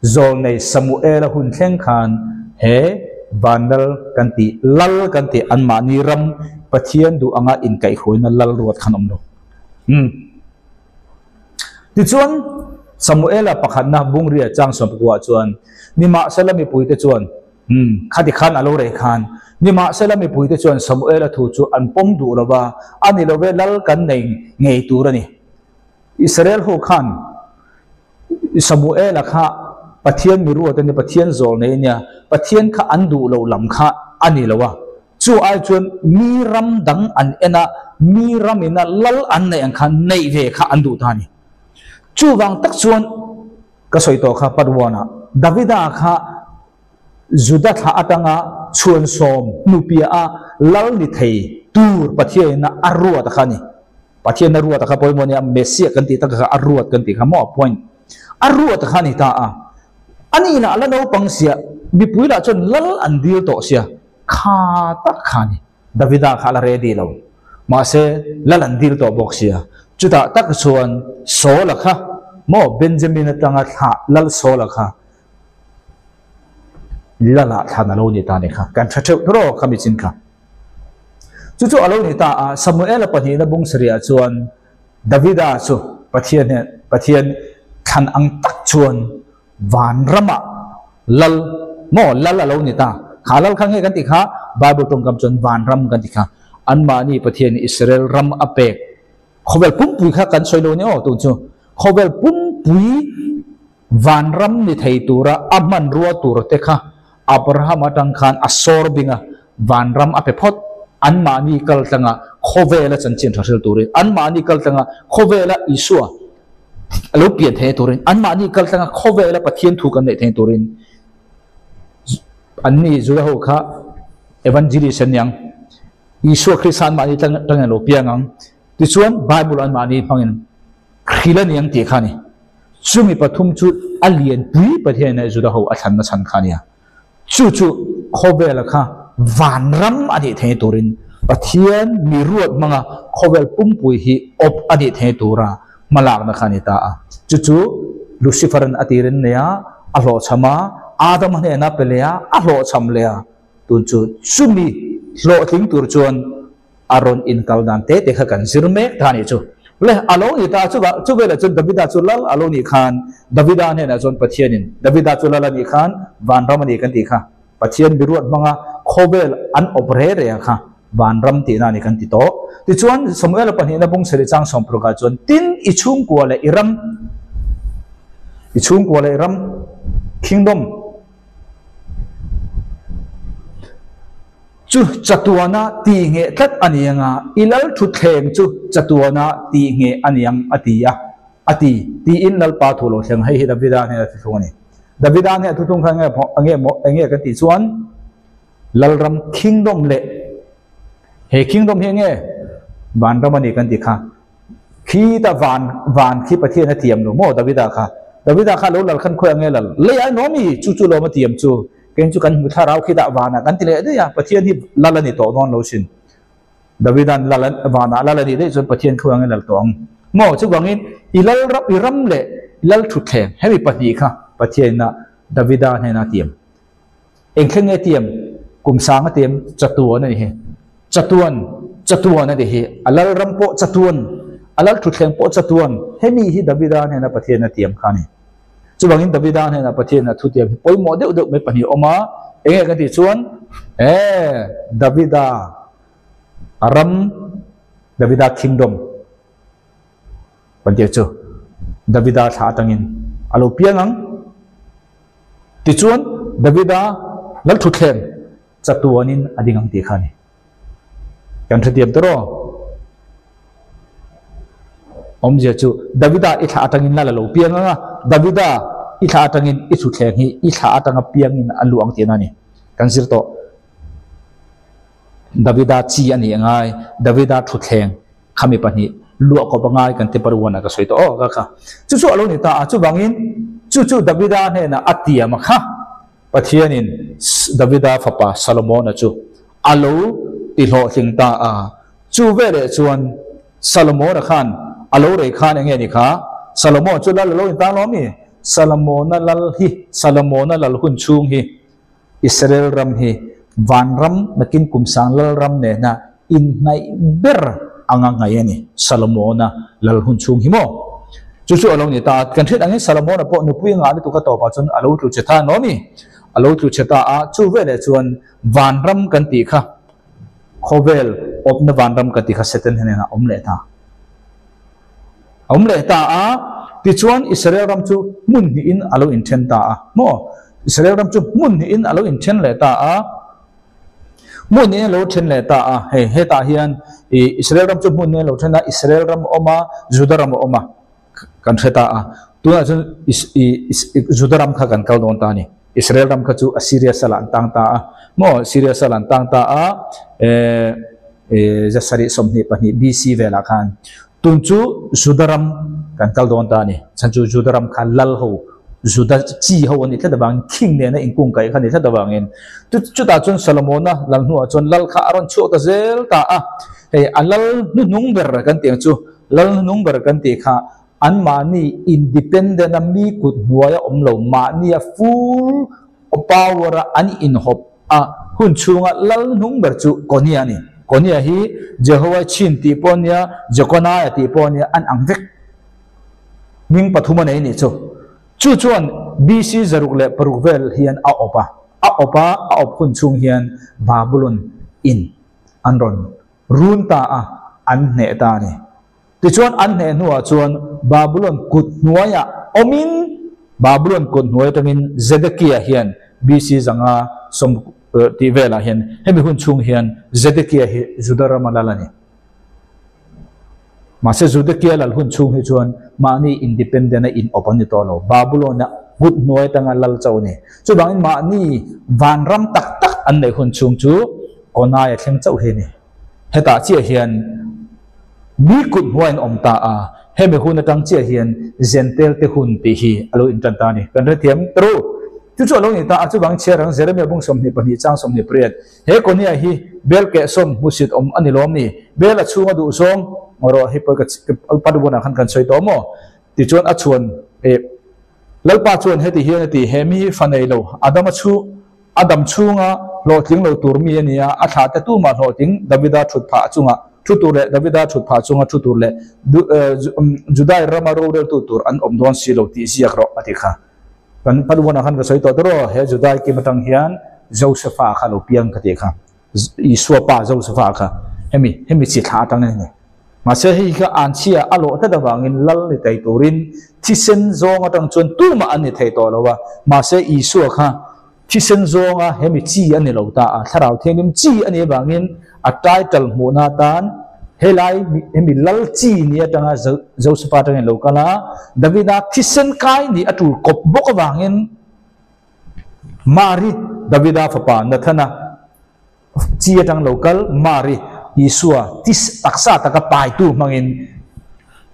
zawlnei Samuela hun thleng khan he van lal kan tih lal kan tih anmahni ram Pathian duh anga inkaihhruaina lal ruat khan awm lo. Umm. Tichuan, Samuela pakhatna Bungria chang sawmpakua chuan, Nimahsela mipuite chuan, Umm, khati khan a lo reh khan, nimahsela mipuite chuan Samuela thu chu an pawm duh lo va, a ni lo ve, lal kan nei ngei tur a ni. Israel ho khan Samuela kha Pathian mi ruat a ni, Pathian zawl nei a nia, Pathian kha an duh lo lam kha a ni lo a. Chu ai chuan mi ram dang an en a, mi ram ina lal an neih ang khan neih ve kha an duh ta a ni. Chuvang tak chuan ka sawi tawh kha part one ah Davida kha Juda thlah atanga chhuan sawm hnupiah a lal ni thei tur Pathian ina a ruat a kha a ni. Pathian a ruat a kha pawimawh a nia, Messiah kan tih tak kha a ruat kan tih kha maw point. A ruat a kha a ni ta a. Ani lah la naupang sia, mipui lah chuan lal an dil tawh sia. Kha tak kha a ni. Davida kha a la ready lo. Mahse, lal an dil tawh bawk sia. Chutah tak chuan Saul-a kha, maw Benjamin atanga thlah lal Saul-a kha lalah thlan a lo ni ta a ni kha. Kan tha theuh tawh kha michin kha. Chu chu a lo ni ta a, Samuel-a pahnihna bung sarihah chuan Davida chu Pathian hian Pathian thlan ang tak chuan Vanramah lal maw lal a lo ni ta. Kha lal kha nge kan tih kha? Bible tawngkam chuan vanram kan ti kha. Anmahni Pathian Israel ram a pek khawvel pumpui kha kan sawi lo ni aw tun chu. Khawvel pumpui vanram ni thei tura a hmanrua tur te kha Abraham atang khan a sawr bing a, vanram a pe phawt. Anmahni kal tlanga khawvela chanchin tha hril turin, anmahni kal tlanga khawvela Isua a lo pian theih turin, anmahni kal tlanga khawvela Pathian thu kan neih theih turin anni Juda ho kha evangelist an ni ang. Isua Krista anmahni tangin a lo piang ang. Tichuan Bible anmahni hmangin hril a ni ang tih kha a ni. Chumi pathum chu a lianpui Pathianin Juda ho a thlanna chhan kha a ni a. Chu chu. khawvela kha vanram a nih thei turin Pathian mi ruat hmanga khawvel pumpui hi awp a nih thei tura hmalakna kha a ni ta a. Chu chu Lucifer-a'n a tirin nei a, a hlawhchham a, Adama hnena pe leh a, a hlawhchham leh a. Tun chu chumi hlawhtling tur chuan a rawn inkal dan te te kha kan zir mek ta a nih chu. Le, a lo ni ta chuvah, chuvelah chuan Davida chu lal a lo nih khan, Davida hnenah chuan Pathianin, Davida chu lal a nih khan vanram a ni kan tih kha. Pathian biruat hmanga khawvel an awp re re a kha vanram tihna a ni kan ti tawh. Tichuan, Samuela pahnihna bung seri chang sawmparukah chuan, Tin, i chhungkua leh i ram, i chhungkua leh i ram, kingdom, chu chatuana tihngheh tlat a ni ang a, i lal thutthleng chu chatuana tihngheh a ni ang, a ti a, a ti, tiin Lalpa thu lo thleng. Hei hi Davida hnena thuthlung a ni. Davida hnena thuthlung kha enge enge maw enge kan tih chuan Lalram kingdom leh he kingdom hi enge vanram a ni kan tih kha. Khita van van khi Pathian a tiam lo maw Davida kha. Davida kha lo lal khan khawi ang nge lal? Lei ai nuam i chu chu lawm a tiam chu. Keng chu kan hmu thlarau khitah vanah kan ti leh daih a, Pathian hi lal a ni tawh dawn lo sin. Davida'n lal a vanah lal a nih daih chuan Pathian khawi ang nge lal tawh ang maw? Chuvangin i lal ram i ram leh lal thutthleng hemi pahnih kha Pathianin a Davida hnena a tiam. Eng thleng nge tiam? Kum sang a tiam chatuan a ni hi. Chatuan, chatuan a ti hi. A lal ram pawh chatuan, a lal thutthleng pawh chatuan. Hemi hi Davida hnena Pathian a tiam kha a ni. Chuvangin Davida hnena Pathian a thutiam hi pawimawh deuh deuh mai pahnih a awm a. Enge kan tih chuan, e, Davida ram, Davida kingdom kan tih chu Davida thla atangin a lo piang ang. Tichuan, Davida lal thutthleng chatuanin a ding ang tih kha a ni. Kan hrethiam ta rawh. Awmzia chu Davida i thlah atangin lal a lo piang ang a, Davida i thlah atangin i thutthleng hi i thlah atanga piangin a luh ang tihna a ni. Kan zir tawh. Davida chi a nih angai, Davida thutthleng Khami pahnih luah kawp a ngai kan ti paruan a ka sawi tawh aw ka kha. Chu chu a lo ni ta a, chuvangin chu chu Davida hnenah a tiam a kha. Pathianin Davida fapa Solomona chu a lo ti hlawhtling ta a. Chu veleh chuan Solomona khan a lo rei khan enge ni kha? Solomon chu lal a lo intan lo ami? Solomona lal hi, Solomona lal hun chhung hi Israel ram hi vanram nakin kum sang lalram nena inhnaih ber anga ngaih a ni, Salomona lal hun chhung hi maw? Chu chu a lo ni ta a, kan hriat angin Salomona pawh nupui ngah lutuk a tawpah chuan a lo tlu che ta no ni? A lo tlu che ta a, chu veleh chuan vanram kan tih kha khawvel awpna vanram kan tih kha Satan hnenah a awm leh ta. A awm leh ta a, tichuan Israel ram chu hmun hnihin a lo inthen ta a. Maw? Israel ram chu hmun hnihin a lo inthen leh ta a. Hmun hnihin a lo then leh ta a. Hei, hetah hian i Israel ram chu hmun hnihin a lo then a, Israel ram a awm a, Juda ram a awm a, kan hre ta a. Tunah chuan i Juda ram kha kan kal dawn ta a ni. Israel ram kha chu Assyria salah an tang ta a. Maw? Assyria salah an tang ta a, eh, Zasarih 22 BC velah khan tun chu Juda ram kan kal dawn ta a ni. Chhan chu Juda ram kha lal ho, Juda chi ho a nih tlat avangin king nena inkungkaih kha a nih tlat avangin chutah chuan Solomona lal hnuah chuan lal kha a rawn chhuak ta zel ta a. Hei a lal hnuhnung ber kan tih ang chu, lal hnuhnung ber kan tih kha anmahni independent a mi kut hnuaia awm lo, mahnia full power a an inhawp a hun chhunga lal hnung ber chu Konia a ni. Konia hi Jehoiachin tih pawh a nia, Jekoniah tih pawh a nia, an ang vek. Hming pathum a nei nih chu. Chu chuan BC 606 vel hian a awp a, a awp a, a awp hun chhung hian Babulon in an rawn run ta a, an hneh ta a ni. Tichuan an hneh hnuah chuan Babulon kut hnuaiah awmin Babulon kut hnuai atangin Zedekiah hian BC 500 tih velah hian hemi hun chhung hian Zedekiah hi Juda rama lal a ni. Mahse Zedekiah lal hun chhung hi chuan mahni independent a in awp an ni tawh lo. Babulon-a kut hnuai atanga lal chauh a ni. Chuvangin mahni vanram tak tak an neih hun chhung chu Konaia thleng chauh hi a ni. Hetah chiah hian mi kut hnuaiin awm ta a, hemi hun atang chiah hian Zentel te hun tih hi a lo intan ta a ni. Kan hrethiam ta ru. Chu chu a lo ni ta a, chuvang chhiar ang Jeremia bung 22 chang 28, He Konia hi Bel kehsawm hmusit awm a ni lawm ni? Bel a chhunga duh zawng erawh hi pawi ka Padubunah khan kan sawi tawh maw? Tichuan a chhuan eh Lalpa chuan heti hian a ti, He mi hi fa nei lo, Adama chhu a dam chhunga hlawhtling lo tur mi a ni a, a thlah te tumah hlawhtling Davida thut phah chunga thu tur leh Davida thut phah chunga thu tur leh Judai rama roreltu tur an awm dawn si lo tih ziak rawh a ti kha. Kan Paduana khan ka sawi tawh tawh he Judai kim atang hian Josefa kha lo piang ka tih kha. Isua pa Josefa kha hemi hemi chi thla atang a ni. Mahse hei kha anchhia a lawh tlat avangin lal ni thei turin thisen zawng atang chuan tumah an ni thei tawh lo a. Mahse Isua kha thisen zawnga hemi chi a ni lo ta a, Thlarau Thianghlim chi a nih avangin a title hmuhna atan helai hemi lal chi ni atanga Josefa atangin lo kal a, Davida thisen kai nih a tul kawp bawk avangin Mari, Davida fapa Nathana chi atang lo kal Mari, Isua tis taksa taka paitu hmangin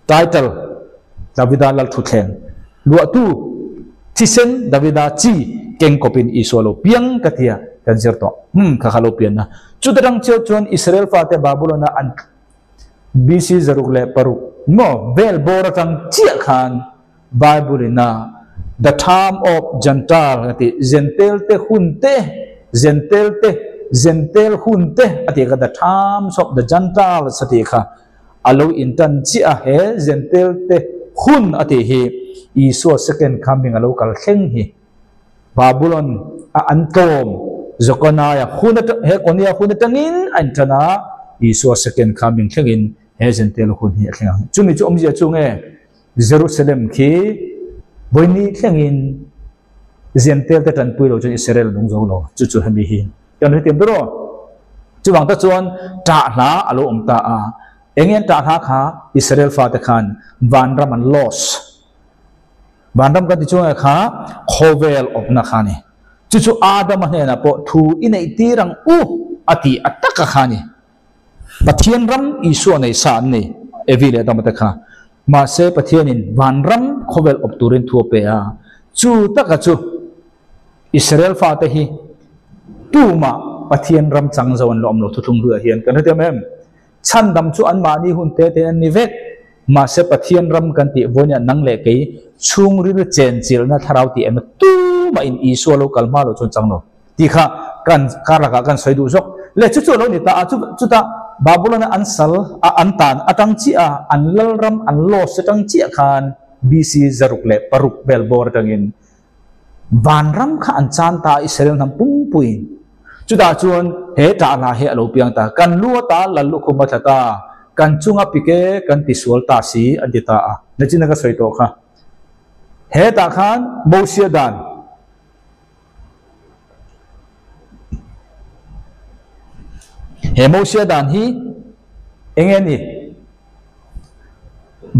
title Davida lal thutthleng luahtu thisen Davida chi keng kawpin Isua lo piang ka tia kan zir tawh. Hmm, kha kha lo pianna. Chuta tang chiah chuan Israel fate Babylon-a an BC 606 maw vel bawr atang chiah khan Bible in a The time of Gentile a tih, Gentile te hun te, Gentile te, Gentile hun te a tih kha The times of the Gentiles a tih kha a lo intan chiah a, he Gentile te hun a tih hi Isua second coming a lo kal thleng hi Babylon a an tlawm Jeconiah hun atang he Konia hun atangin a intan a, Isua second coming thlengin he Gentile hun hi a thleng ang. Chumi chu awmzia chu nge? Jerusalem khi vawiini thlengin Gentile te tanpui lo chuan Israel a nung zo lo. Chu chu hemi hi kan hrethiam ber aw. Chuvang tak chuan ṭah hla a lo awm ta a. Eng nge an ṭah hla kha? Israel fate khan vanram an lost. Vanram kan ti chuang e kha khawvel awpna kha a ni. Chu chu Adama hnenah pawh thu i neih tir ang u a tih a taka kha a ni. Pathian ram Isua nei sa an ni, Evi leh Adama te kha. Mahse Pathianin vanram khawvel awp turin thu a pe a, chu taka chu Israel fate hi tumah Pathian ram chang zo an la awm lo thuthlung hluiah hian kan hrethiam em? Chhandam chu anmahni hun te te an ni vek. Mahse Pathian ram kan tih vawinia nang leh kei chhungril chenchilhna thlarau tih em tumah in Isua lo kal hma lo chuan chang lo. Tih kha kan kar lakah kan sawi duh zawk. Le chu chu a lo ni ta a, chu chutah Babylon-a an sal a an tan atang chiah a, an lalram an lost atang chiah khan BC 606 vel bawr atangin vanram kha an chan ta a Israel hnam pumpuiin. Chutah chuan he ṭah hla hi a lo piang ta, Kan lu ata lal lukhum a tla ta, kan chunga pike kan tisual ta si an ti ta a. Nachina ka sawi tawh kha. Hetah khan Mosia dan. He Mosia dan hi eng nge ni?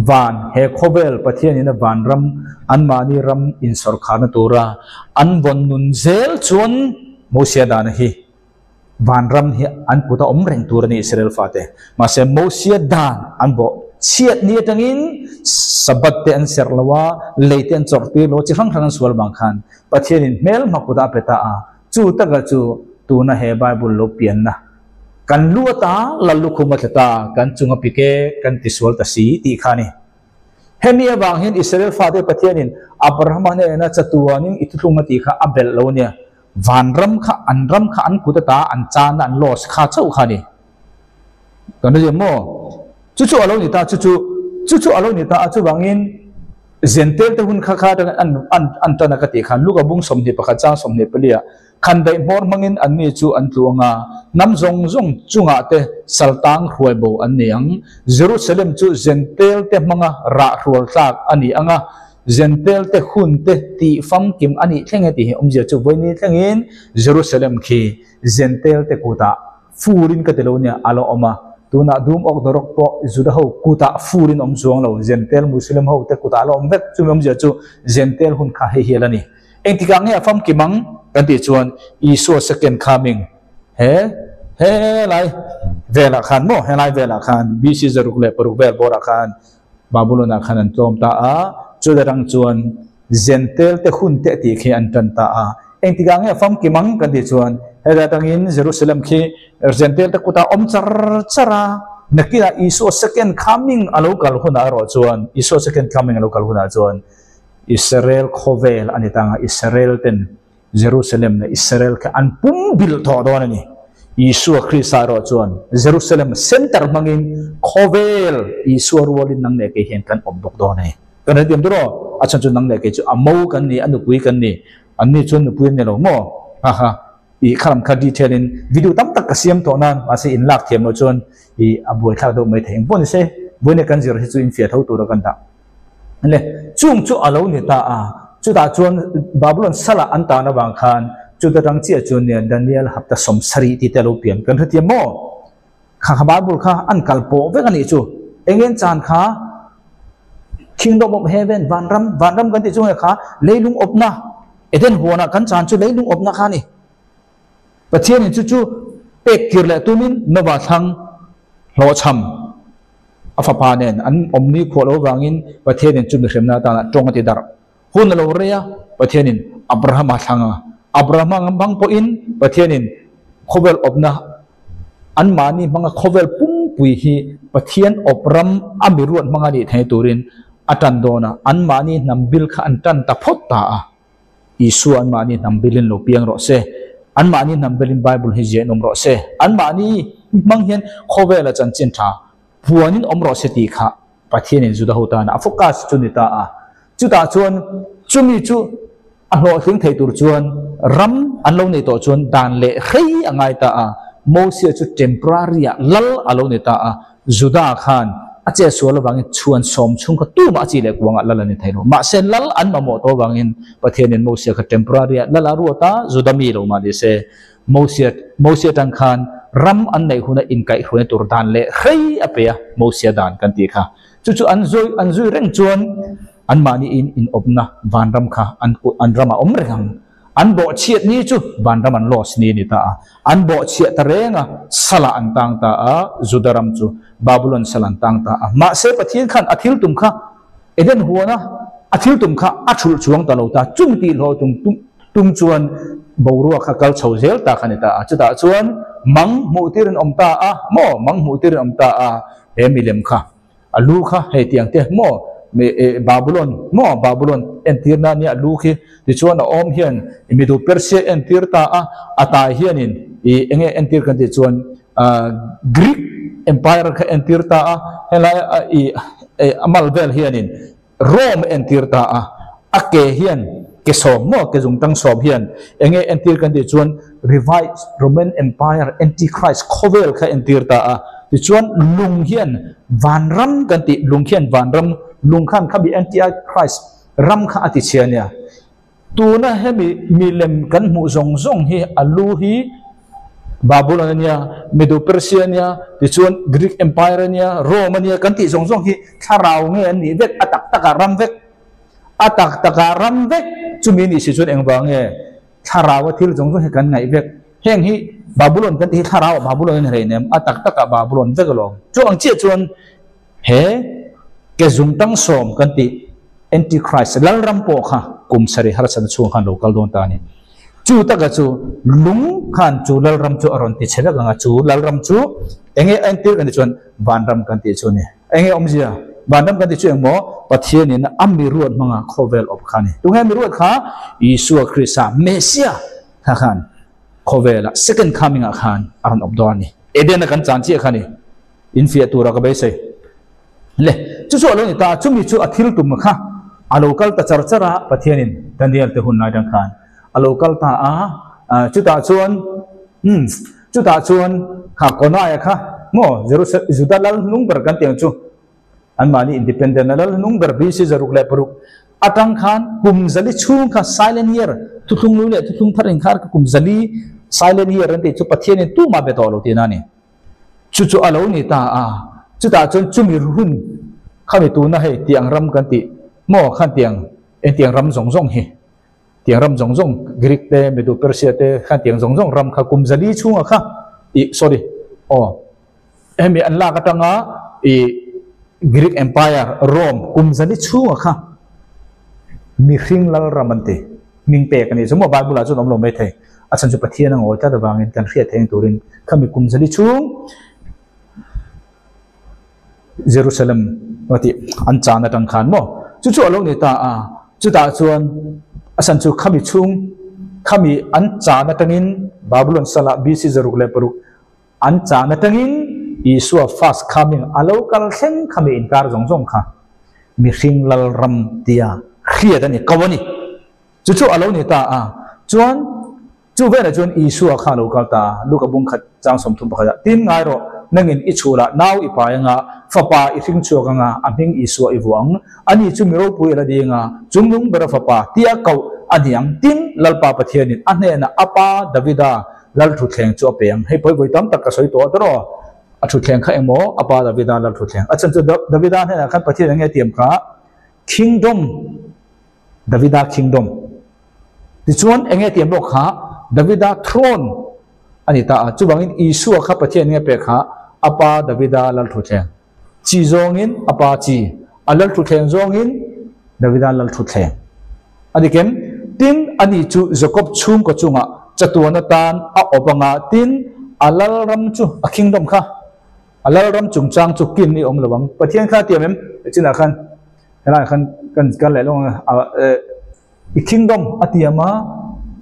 Van, he khawvel Pathianin a vanram, anmahni ram insawrkharna tura an vawn nun zel chuan Mosia dan hi Vanram hi an kut a awm reng tur a ni Israel fate. Mahse Mosia dan an bawh chhiat ni atangin Sabbath te an serh lo a, lei te an chawrh tir lo a, chi hrang hrang an sual vang khan Pathianin hmelhma kutah a pe ta a. Chu taka chu tuna he Bible lo pianna kan lu ata lal lukhum a tla ta, kan chung a pik e, kan tisual ta si tih kha a ni. Hemi avang hian Israel fate Pathianin Abrahama hnena chatuanin i thuthlung a tih kha a belh lo a nia. Vanram kha an ram kha an kut ata an chana an loss kha chauh kha a ni. Kan hre zem maw? Chu chu a lo ni ta, chu chu chu chu a lo ni ta a, chuvangin Zentel te hun kha kha atangin an an an tan a ka tih khan Luka bung 21 chang 24 ah khan daih hmawr hmangin an ni chu an tlu ang a, hnam zawng zawng chungah te saltang hruai bo an ni ang. Jerusalem chu Zentel te hmanga rah hrual tlak a ni ang a, Zentel te hun te tih famkim a nih thleng e tih hi awmzia chu vawiini thlengin Jerusalem khi Zentel te kutah furin ka ti lo nia a la awm a, tunah dum awk dawrawk pawh Juda ho kutah furin awm chuang lo, Zentel Muslim ho te kutah a la awm vek, chumi awmzia chu Zentel hun kha hei hi a la ni. Engtikah nge a famkim ang kan tih chuan Isua second coming he helai velah khan maw helai velah khan BC 606 vel bawrah khan Babylon-ah khan an tlawm ta a, chuta rang chuan Jentail te hun te tih khi an tan ta a. Engtikah nge famkim ang kan tih chuan heta atangin Jerusalem khi Jentail te kutah awm char char a, nakinah Isua second coming a lo kal hunah erawh chuan Isua second coming a lo kal hunah chuan Israel khawvel a ni ta ang a, Israel ten Jerusalem leh Israel kha an pum bilh tawh dawn a ni. Isua Krista erawh chuan Jerusalem center hmangin khawvel Isua rualin nang leh kei hian kan awm bawk dawn a ni. Kan hrethiam tur aw, a chhan chu nang leh kei chu a mo kan ni, a nupui kan ni. Anni chuan nupui an ni lo maw? Ha ha. I khalam kha detail in video tam tak ka siam tawh nan, mahse in lak thiam loh chuan i a buaithlak deuh mai thei. Engpawh ni se, vawiin kan zir hi chu in fiah tho tura kan dah. Le, chung chu a lo ni ta a, chutah chuan Babylon salah an tan avang khan chuta tang chiah chuan nia Daniel hapta 70 tih te a lo pian. Kan hrethiam maw? Kha kha Bible kha an kal pawh vek a nih chu. Engen chan kha Kingdom of Heaven, vanram, vanram kan tih chu nge kha leilung awpna, Eden huanah kan chan chu leilung awpna kha a ni. Pathianin chu chu pek kir leh tumin Nova thlang hlawhchham a fapa nen an awm ni khuah lo avangin Pathianin chu mihremna atana tawng a ti darh. Hun a lo rei a, Pathianin Abrahama thlang a. Abrahama hmang pawhin Pathianin khawvel awpna anmahni hmanga khawvel pumpui hi Pathian awp ram a mi ruat hmanga nih thei turin a tan dawn a, anmahni hnam bil kha an tan ta phawt ta a. Isua anmahni hnam bilin lo piang rawh se, anmahni hnam bilin Bible hi ziah in awm rawh se, anmahni hmang hian khawvela chanchin tha puanin awm rawh se tih kha Pathianin Juda ho tana a focus chu ni ta a. Chutah chuan chumi chu a hlawhtling thei tur chuan ram an lo nei tawh chuan dan leh hrei a ngai ta a. Mosia chu temporary ah lal a lo ni ta a. Juda khan a che sual avangin chhuan sawm chhung kha tumah a chi leh kuangah lal a ni thei lo. Mahse lal an mamawh tawh avangin Pathianin Mosia kha temporary ah lal a ruat a, Juda mi lo mah ni se Mosia Mosia tang khan ram an neih huna inkaihhruaina tur dan leh hrei a pe a, Mosia dan kan tih kha. Chu chu an zui an zui reng chuan anmahni in inawpna vanram kha an an ramah awm reng ang. An bawhchhiat ni chu vanram an loss ni a ni ta a. An bawhchhiah ta reng a, salah an tang ta a, Juda ram chu Babulon sal an tang ta a. Mahse Pathian khan a thil tum kha Eden huana a thil tum kha a thulh chuang ta lo ta. Chung tih hlawh tum tum chuan boruak kha kal chho zel ta kha a ni ta a. Chutah chuan mang hmuh tirin awm ta a, maw mang hmuh tirin awm ta a, he milem kha. A lu kha hei tiang te maw mi eh Babulon maw Babulon entir na nia a lu khi tichuan a awm hian midu Persia entir ta a a tai hianin ih enge entir kan tih chuan ah Greek Empire kha entir ta a helai a ih eh a mal vel hianin Rome entir ta a a ke hian ke sawm maw ke zungtang sawm hian enge entir kan tih chuan Revised Roman Empire Antichrist khawvel kha entir ta a tichuan lung hian vanram kan tih lung khian vanram lung khan khami Antichrist ram kha a ti chhia nia tuna hemi milem kan hmuh zawng zawng hi a lu hi Babylon a nia, Medo Persia a nia, tichuan Greek Empire a nia, Rome a nia kan tih zawng zawng hi thlarau nge an nih vek a tak takah ram vek a tak takah ram vek chumi nih si chuan engvang nge Thlarau a thil zawng zawng hi kan ngaih vek. Heng hi Babulon kan tih hi thlarau ah Babulon a ni rei nem, a tak tak ah Babulon vek alawm. Chu ang chiah chuan he ke zung tang sawm kan tih Antichrist Lalram pawh kha kum sarih harsatna chhung khan lo kal dawn ta a ni. Chu taka chu lung khan chu Lalram chu a rawn ti chhe vek ang a, chu Lalram chu enge a entir kan tih chuan Vanram kan tih chu a ni. Enge awmzia? Vanram kan tih chu engmaw? Pathianin a mi ruat hmanga khawvel awp kha a ni. Tunge mi ruat kha? Isua Krista, Messiah kha khan khawvela second coming ah khan a rawn awp dawn a ni. Eden-a kan chan chiah kha a ni. Infiah tura ka beisei. Le, chu chu a lo ni ta, chumi chu a thil tum kha a lo kal ta char char a, Pathianin Daniel te hun lai dang khan a lo kal ta a, chutah chuan, umm, chutah chuan kha Konaia kha maw Jerusalem, Juda lal hnung ber kan tih ang chu, anmahni independent a lal hnung ber BC 606 atang khan kum zali chhung kha silent year, thuthlung lu leh thuthlung thar inkhar kha kum zali silent year an tih chu Pathianin tumah be tawh lo tihna a ni. Chu chu a lo ni ta a, chutah chuan chumi hun khami tuna hei tiang ram kan tih maw khan tiang engtiang ram zawng zawng hi tiang ram zawng zawng Greek te Medo Persia te khan tiang zawng zawng ram kha kum zali chhunga kha ih sorry aw hemi an lak atanga ih Greek Empire Rome kum zali chhunga kha. Mihring lalram an ti. Hming pek a nih chu maw Bible ah chuan awm lo mai thei. A chhan chu Pathian a ngawi tlat avangin kan hriat theih ang turin khami kum zali chhung Jerusalem a tih an chan atang khan maw chu chu a lo ni ta a. Chutah chuan a chhan chu khami chhung khami an chan atangin Babylon salah BC 606 An chan atangin Isua first coming a lo kal thleng kha mi inkar zawng zawng kha mihring lalram tia hriat a ni, ko a ni. Chu chu a lo ni ta a, chuan chu velah chuan Isua kha a lo kal ta a, Luka bung khat chang 31 ah, Tin ngai rawh, nangin i chhul ah nau i pai anga, fapa i hring chhuak anga, a hming Isua i vuah ang, ani chu mi ropui a la ding a, chungnung bera fapa tia koh a ni ang, tin Lalpa Pathianin a hnenah a pa Davida Lal thutthleng chu a pe ang. Hei pawi vawi tam tak ka sawi tawh a tawrh. A thutthleng kha engmaw? A pa Davida lal thutthleng. A chhan chu Davida hnenah khan Pathian eng nge tiam kha? Kingdom, Davida kingdom. Tichuan eng nge tiam bawk kha? Davida throne a ni ta a. Chuvangin Isua kha Pathian eng nge pek kha? A pa Davida lal thutthleng. Chi zawngin a pa chi, a lal thutthleng zawngin Davida lal thutthleng. A ni kem? Tin, ani chu Jakob chhungkaw chungah chatuan atan a awp anga tin, a lalram chu, a kingdom kha, a lalram chungchang chu kin i awm lo ang. Pathian kha a tiam em? Chinah khan, helaiah khan kan kal leh lawng a, i kingdom a tiam a,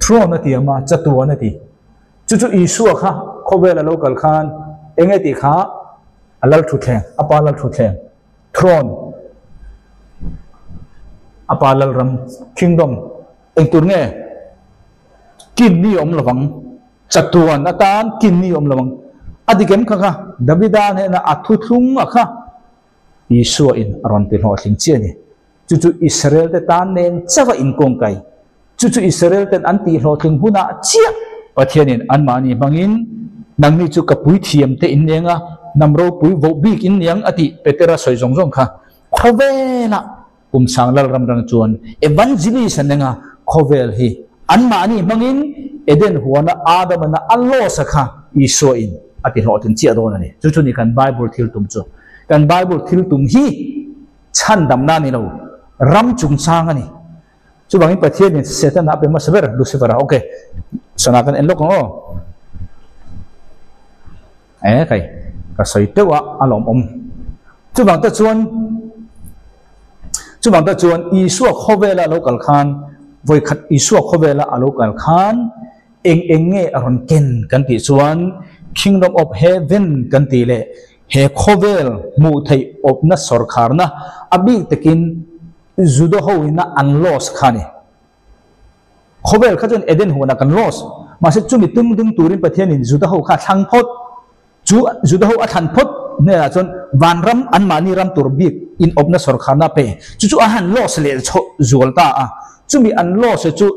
throne a tiam a, chatuan a ti. Chu chu Isua kha khawvel a lo kal khan eng nge tih kha a lal thutthleng, a pa lal thutthleng, throne, a pa lal ram, kingdom, eng tur nge kin ni awm lovang, chatuan atan kin ni awm lovang. A dik em kha kha Davida hnena a thuthlung a kha Isua in a rawn ti hlawhtling chiah a ni. Chu chu Israel te tan nen chauh a inkawngkai. Chu chu Israel ten an tihhlawhtling hunah chiah Pathianin anmahni hmangin, Nangni chu ka puithiam te in niang a, hnam ropui voh bik in niang a tih Petera sawi zawng zawng kha khawvelah kum sang lal ram rang chuan evangelist an eng a, khawvel hi anmahni hmangin Eden huana Adamana a loss a kha Isua in a tihlawhtling chiah dawn a ni. Chu chu ni kan Bible thil tum chu. Kan Bible thil tum hi chhandamna a ni lo, ram chungchang a ni. Chuvangin Pathianin Setana a pe hmasa ber, Lucifer-a. Ok, sana kan en lawk ang aw. E kai, ka sawi teuh a, a lawmawm. Chuvang te chuan, chuvang te chuan Isua khawvela a lo kal khan, vawikhat Isua khawvela a lo kal khan eng eng nge a rawn ken kan tih chuan Kingdom of Heaven kan tih leh he khawvel hmuh theih awpna sawrkharna a bik takin Juda ho ina an loss kha a ni. Khawvel kha chuan Eden huanah kan loss. Mahse chumi tum ding turin Pathianin Juda ho kha a thlang phawt. Chu Juda ho a thlan phawt hnenah chuan vanram anmahni ram tur bik in awpna sawrkharna a pe. Chu chu a han loss leh chhoh zual ta a. Chumi an loss chu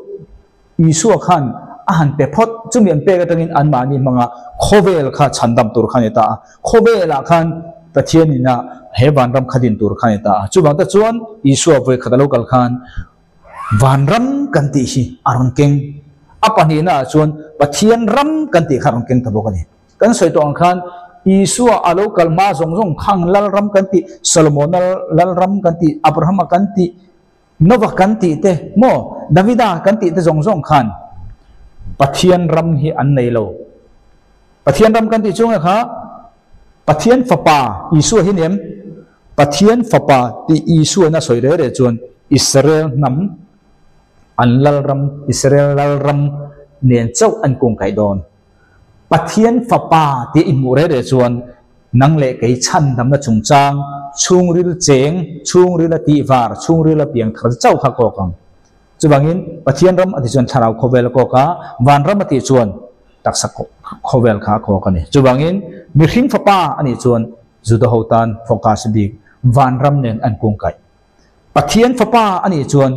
Isua khan a han pe phawt. Chumi an pek atangin anmahni hmanga khawvel kha chhandam tur kha a ni ta a. Khawvelah khan Pathian ina he vanram kha din tur kha a ni ta a. Chuvang te chuan Isua vawi khat a lo kal khan vanram kan tih hi a rawn keng. A pahnihna ah chuan Pathian ram kan tih kha a rawn keng ta bawk a ni. Kan sawi tawh ang khan Isua a lo kal hma zawng zawng khang Lalram kan tih, Solomona Lalram kan tih, Abrahama kan tih, Nova kan tih te maw, Davida kan tih te zawng zawng khan Pathian ram hi an nei lo. Pathian ram kan tih chu nge kha Pathian fapa Isua hi ni em? Pathian fapa tih Isua in a sawi reh reh chuan Israel hnam an lalram, Israel lalram nen chauh an kungkaih dawn. Pathian fapa tih i hmuh reh reh chuan nang leh kei chhandamna chungchang chhungril cheng, chhungril a tihvar, chhungril a piang thar chauh kha kawk ang. Chuvangin Pathian ram a tih chuan thlarau khawvel a kawk a, vanram a tih chuan taksa khawvel kha a kawk a ni. Chuvangin mihring fapa a nih chuan Juda ho tan focus bik vanram nen an kungkaih. Pathian fapa a nih chuan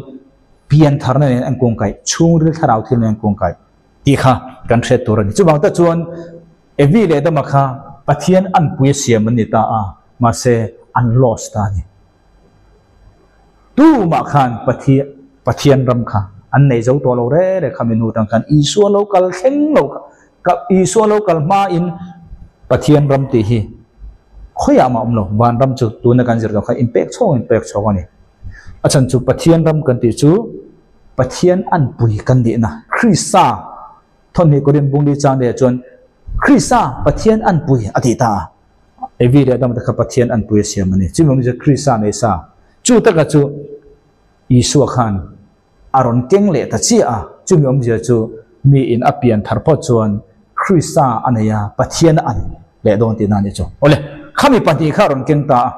piantharna nen an kungkaih, chhungril thlarau thil nen an kungkaih. Tih kha kan hriat tur a ni. Chuvang tak chuan Evi leh Adama kha Pathian anpui a siam an ni ta a, mahse an lost ta a ni. Tumah khan Pathian Pathian ram kha an nei zo tawh lo re re kha mi hnu tang khan Isua lo kal thleng lo kha Isua lo kal hmain Pathian ram tih hi khawiah mah awm lo. Vanram chu tuna kan zir tawh kha inpek chhawng inpek chhawng a ni. A chhan chu Pathian ram kan tih chu Pathian anpui kan nihna, Krista thawmhnih Korin bungli chang leh chuan Krista Pathian anpui a tih ta a. Evi leh Adama te kha Pathian anpui a siam a ni. Chumi awmzia Krista nei sa. Chu taka chu Isua khan a rawn keng leh ta chiah a. Chumi awmzia chu mi in a pian thar phawt chuan Krista a nei a, Pathian a an leh dawn tihna a ni chu. Awle, khami pahnih kha a rawn keng ta a.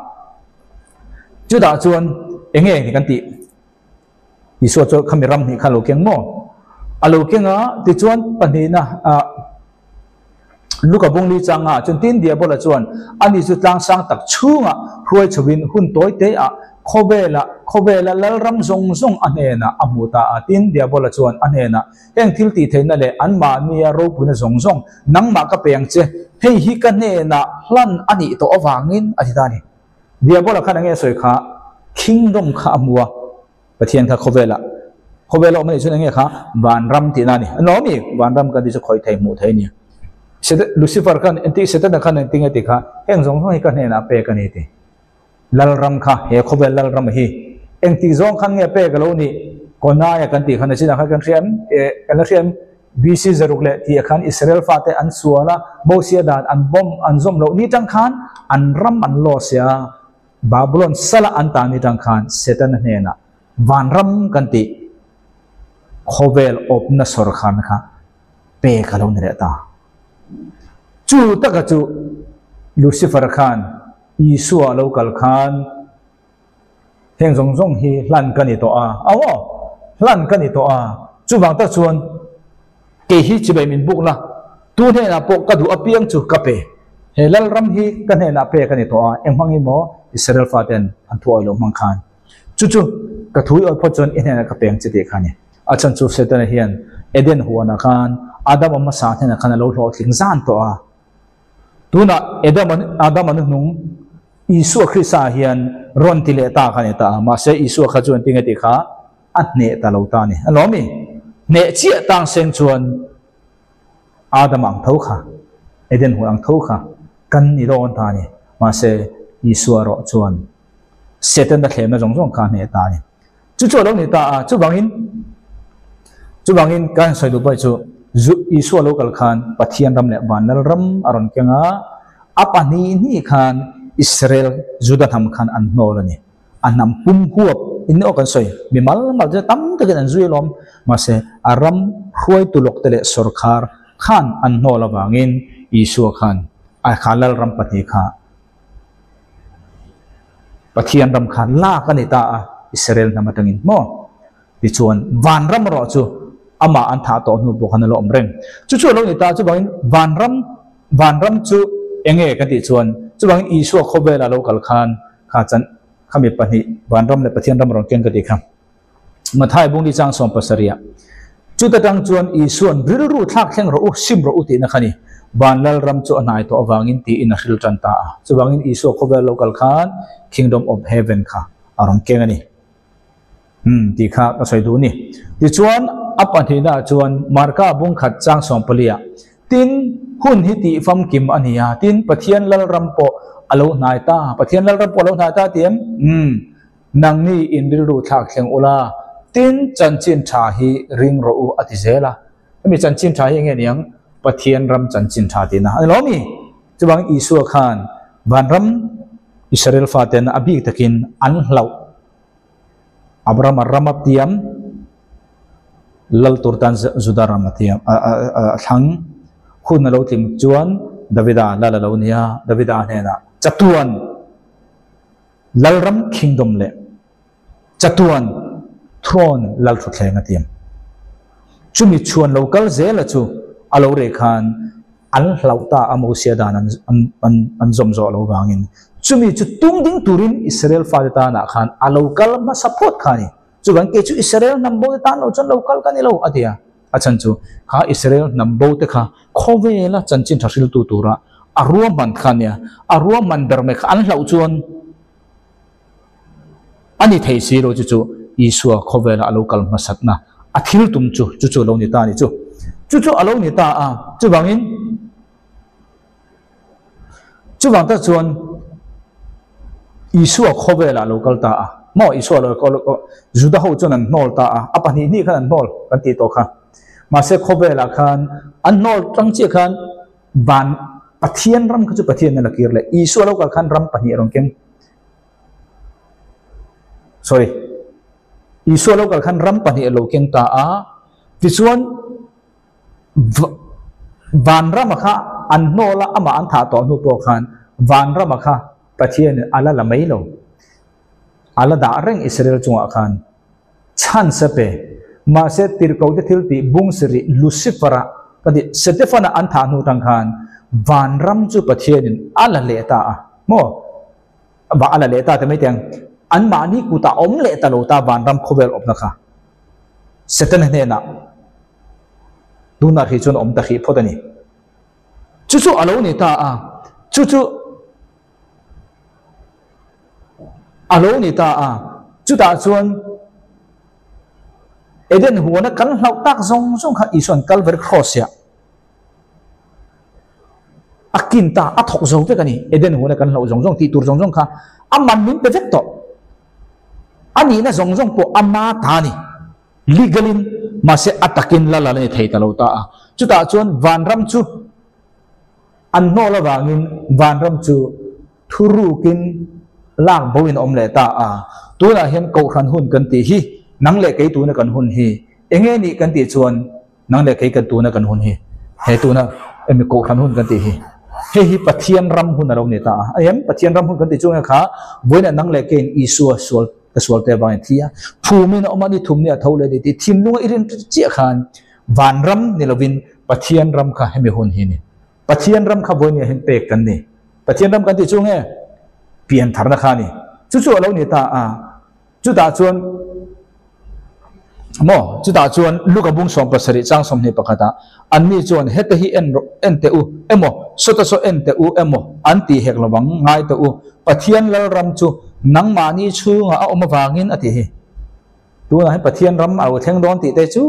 Chutah chuan eng nge kan tih? Isua chu khami ram hnih kha a lo keng maw? A lo keng a, tichuan pahnihna ah Luka bungli changa chuan tin Diabola chuan ani chu tlang sang tak chhungah hruai chhovin hun tawi te ah khawvela khawvela lalram zawng zawng a hnenah a hmu ta a. Tin Diabola chuan a hnenah heng thil tih theihna leh anmahnia ropuina zawng zawng nangmah ka pe ang che, hei hi ka hnenah hlan a nih tawh avangin a ti ta a ni. Diabola khan enge a sawi kha kingdom kha a hmu a, Pathian kha khawvelah, khawvela awm a nih chuan enge kha vanram tihna a ni. A nuam i, vanram kan tih chu khawih thei hmuh thei a ni. Satan, Lucifer khan engti Setana khan engti nge tih kha heng zawng zawng hi ka hnenah pek a ni ti. Lalram kha, he khawvel lalram hi engti zawng khan nge pek a lo nih? Konaia kan tih khan a chinah khan kan hria em? Eh, kan la hria em? BC zaruk leh tih ah khan Israel fate an sual a, Mosia dan an bawm an zawm loh ni tang khan an ram an loss a, Babylon sala an tan ni tang khan Setana hnenah vanram kan tih khawvel awpna sawrkharna kha pek a lo ni leh ta. Chu taka chu Lucifer khan Isua a lo kal khan Heng zawng zawng hi hlan ka ni tawh a, au aw, hlan ka ni tawh a, chuvang tak chuan kei hi chibai min buk la, tu hnenah pawh ka duh apiang chu ka pe. He Lalram hi ka hnenah pek a ni tawh a, eng hmang in maw Israel faten an thu awi loh hmang khan chu chu ka thu i awi phawt chuan i hnenah ka peng che tih kha a ni. A chhan chu Setana hian Eden huanah khan Adama hmasa hnenah khan a lo hlawhtling zan tawh a, Tunah Adam an Adam an hnung Isua Krista hian rawn ti leh ta kha a ni ta a, mahse Isua kha chuan tinge tih kha a hneh ta lo ta a ni. A lawm i? Hneh chiah tang seng chuan Adam ang tho kha, Eden hun ang tho kha kan ni dawn ta a ni. Mahse Isua erawh chuan Setana thlemna zawng zawng kha a hneh ta a ni. Chu chu a lo ni ta a, chuvangin chuvangin kan sawi duh pawh chu zu Isua lo kal khan Pathian ram leh van lal ram a rawn keng a, a pahnih hnih khan Israel Juda hnam khan an hnawl a ni. A hnam pum huap in aw kan sawi, mi mal mal te tam takin an zui alawm, mahse a ram hruaitu lawk te leh sawrkhar khan an hnawl avangin Isua khan a kha lal ram pahnih kha Pathian ram kha lak a ni ta a, Israel hnam atangin maw? Tichuan, vanram erawh chu amah an thah tawh hnu pawh khan a lo awm reng. Chu chu a lo ni ta, chuvangin vanram, vanram chu eng nge kan tih chuan, chuvangin Isua khawvela lo kal khan kha chan khami pahnih vanram leh Pathian ram rawn keng ka tih kha. Mathai bungli chang 70 ah chuta tang chuan Isua'n rilru thlak thleng rawh u, sim rawh u tihna kha ni. Van Lalram chu a hnai tawh avangin tiin a hril tan ta a. Chuvangin Isua khawvel lo kal khan Kingdom of Heaven kha a rawn keng a ni. Umm tih kha ka sawi duh a ni. Tichuan a pahnihna ah chuan Marka bungkhat chang 14 ah Tin, hun hi tih famkim a ni a, tin Pathian Lalram pawh a lo hnai ta. Pathian Lalram pawh a lo hnai ta ti em? Umm. Nangni in rilru thlak thleng ula, tin chanchin tha hi ring rawh u a ti zel a. Hemi chanchin tha hi enge niang? Pathian ram chanchin tha tihna a ni lo mi? Chuvangin Isua khan vanram Israel faten a bik takin an hlauh Abrahama ram a tiam, lal tur tan Juda ram a tiam a thlang. Hun a lo tling chuan Davida lal a lo ni a, Davida hnenah chatuan Lalram Kingdom leh chatuan Throne Lalthuthleng a tiam. Chumi chhuan lo kal zela chu a lo reh khan an hlauh ta a Mosia dan an an an zawm zawh lo vangin chumi chu tung ding turin Israel fate tanah khan a lo kal hmasa phawt kha a ni. Chuvang kei chu Israel hnam bo te tan lo chuan lo kal ka ni lo a ti a. A chhan chu kha Israel hnam bo te kha khawvela chanchin tha hriltu tura a ruahman kha nia, a ruahman ber mai kha an hlauh chuan a ni thei si lo chu chu Isua khawvela a lo kal hmasatna a thil tum chu chu chu a lo ni ta a ni chu. Chu chu a lo ni ta a, chuvangin chuvang tak chuan Isua khawvela a lo kal ta a. Maw Isua lo Juda ho chuan an hnawl ta a, a pahnih hnih khan an hnawl kan tih tawh kha. Mahse khawvelah khan an hnawl tang chiah khan van Pathian ram kha chu Pathian a la kir leh. Isua lo kal khan ram pahnih a rawn keng. Sorry. Isua lo kal khan ram pahnih a lo keng ta a, tichuan Vanrama kha an hnawl a, amah an thah tawh hnu pawh khan Vanrama kha Pathianin a la la mai lo. A la dah reng Israel chungah khan chance a pe. Mahse tirhkohte thil tih bung sarih Lucifer-a ka tih Setefana an thah hnu tang khan Vanram chu Pathianin a la leh ta a. Maw? Va a la leh ta ti mai teh ang. Anmahni kutah awm leh ta lo ta Vanram khawvel awmna kha Setana hnenah Tunah hrih chuan awm ta hrih phawt a ni. Chu chu a lo ni ta a, chu chu a lo ni ta a, chutah chuan Eden huana kan hlauh tak zawng zawng kha Isua'n Calvary Cross-ah a kin ta, a thawk zo vek a ni. Eden huana kan hlauh zawng zawng, tih tur zawng zawng kha a man min pe vek tawh. A nihna zawng zawng pawh ama ta a ni. Legal in mahse a takin la la ni thei ta lo ta a. Chutah chuan vanram chu an hnawl avangin vanram chu thurukin lak bo in a awm leh ta a. Tunah hian kohhran hun kan tih hi nang leh kei tuna kan hun hi enge nih kan tih chuan nang leh kei kan tuna kan hun hi he tuna emi kohhran hun kan tih hi hei hi Pathian ram hun a lo ni ta a. Em Pathian ram hun kan tih chu enge kha vawiinah nang leh keiin Isua sual Ka sual te avangin thi a, phumin a awm a, ni thum ni a tho leh ni tih thinlunga i rin chiah khan vanram ni lovin Pathian ram kha hemi hun hi a ni. Pathian ram kha vawinia hian pek kan ni. Pathian ram kan tih chu nge? Piantharna kha a ni. Chu chu a lo ni ta a, chutah chuan maw? Chutah chuan Luka bung 70 chang 21ah anni chuan hete hi en rawh, en teh u emaw, sawta saw en teh u emaw an tih hek lovang, ngai teh u, Pathian Lalram chu nangmahni chhungah a awm avangin a ti hi. Tunah hian Pathian ram a lo thleng dawn tih te chu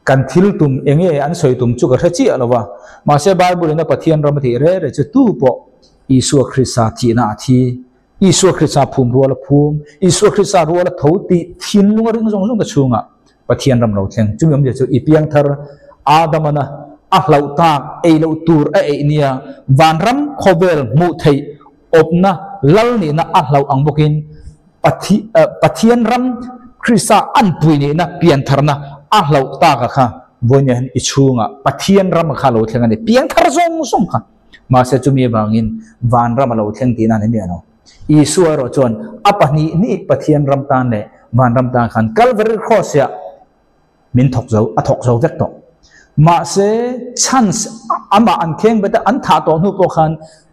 kan thil tum eng nge an sawi tum chu ka hre chiah lo va. Mahse Bible in a Pathian ram a tih reh reh chu tu pawh Isua Krista thihna a thi. Isua Krista phum rual a phum, Isua Krista rual a tho tih thinlung a ring zawng zawng te chhungah Pathian ram lo thleng. Chumi awmzia chu i piangthar Adamana a hlauh tak ei loh tur a eih nia vanram khawvel hmuh theih awpna lal nihna a hlauh ang bawkin Pathian ram Krista anpui nihna piantharna a hlauh tak a kha vawinia hian i chhungah Pathian ram a kha lo thleng a ni. Piangthar zawng zawng kha. Mahse chumi avangin vanram a lo thleng tihna a ni miah lo. Isua erawh chuan a pahnih hnih Pathian ram tan leh vanram tan khan Calvary Cross-ah min thawk zo, a thawk zo vek tawh. Mahse chance amah an kheng bet a, an thah tawh hnu pawh khan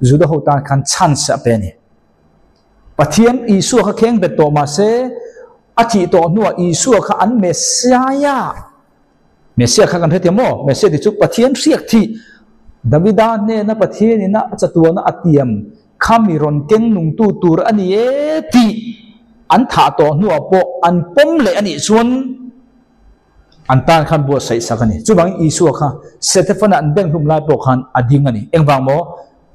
Juda ho tan khan chance a pe a ni. Pathian Isua kha kheng bet tawh mahse a thih tawh hnuah Isua kha an Messiah Messiah kha kan hrethiam maw? Messiah tih chu Pathian hriak thih, Davida hnena Pathian ina a chatuana a tiam kha mi rawn keng nungtu tur a ni e tih an thah tawh hnuah pawh an pawm leh a nih chuan an tan khan buatsaih sak a ni. Chuvangin Isua kha Setefana an beng hlum lai pawh khan a ding a ni. Engvang maw?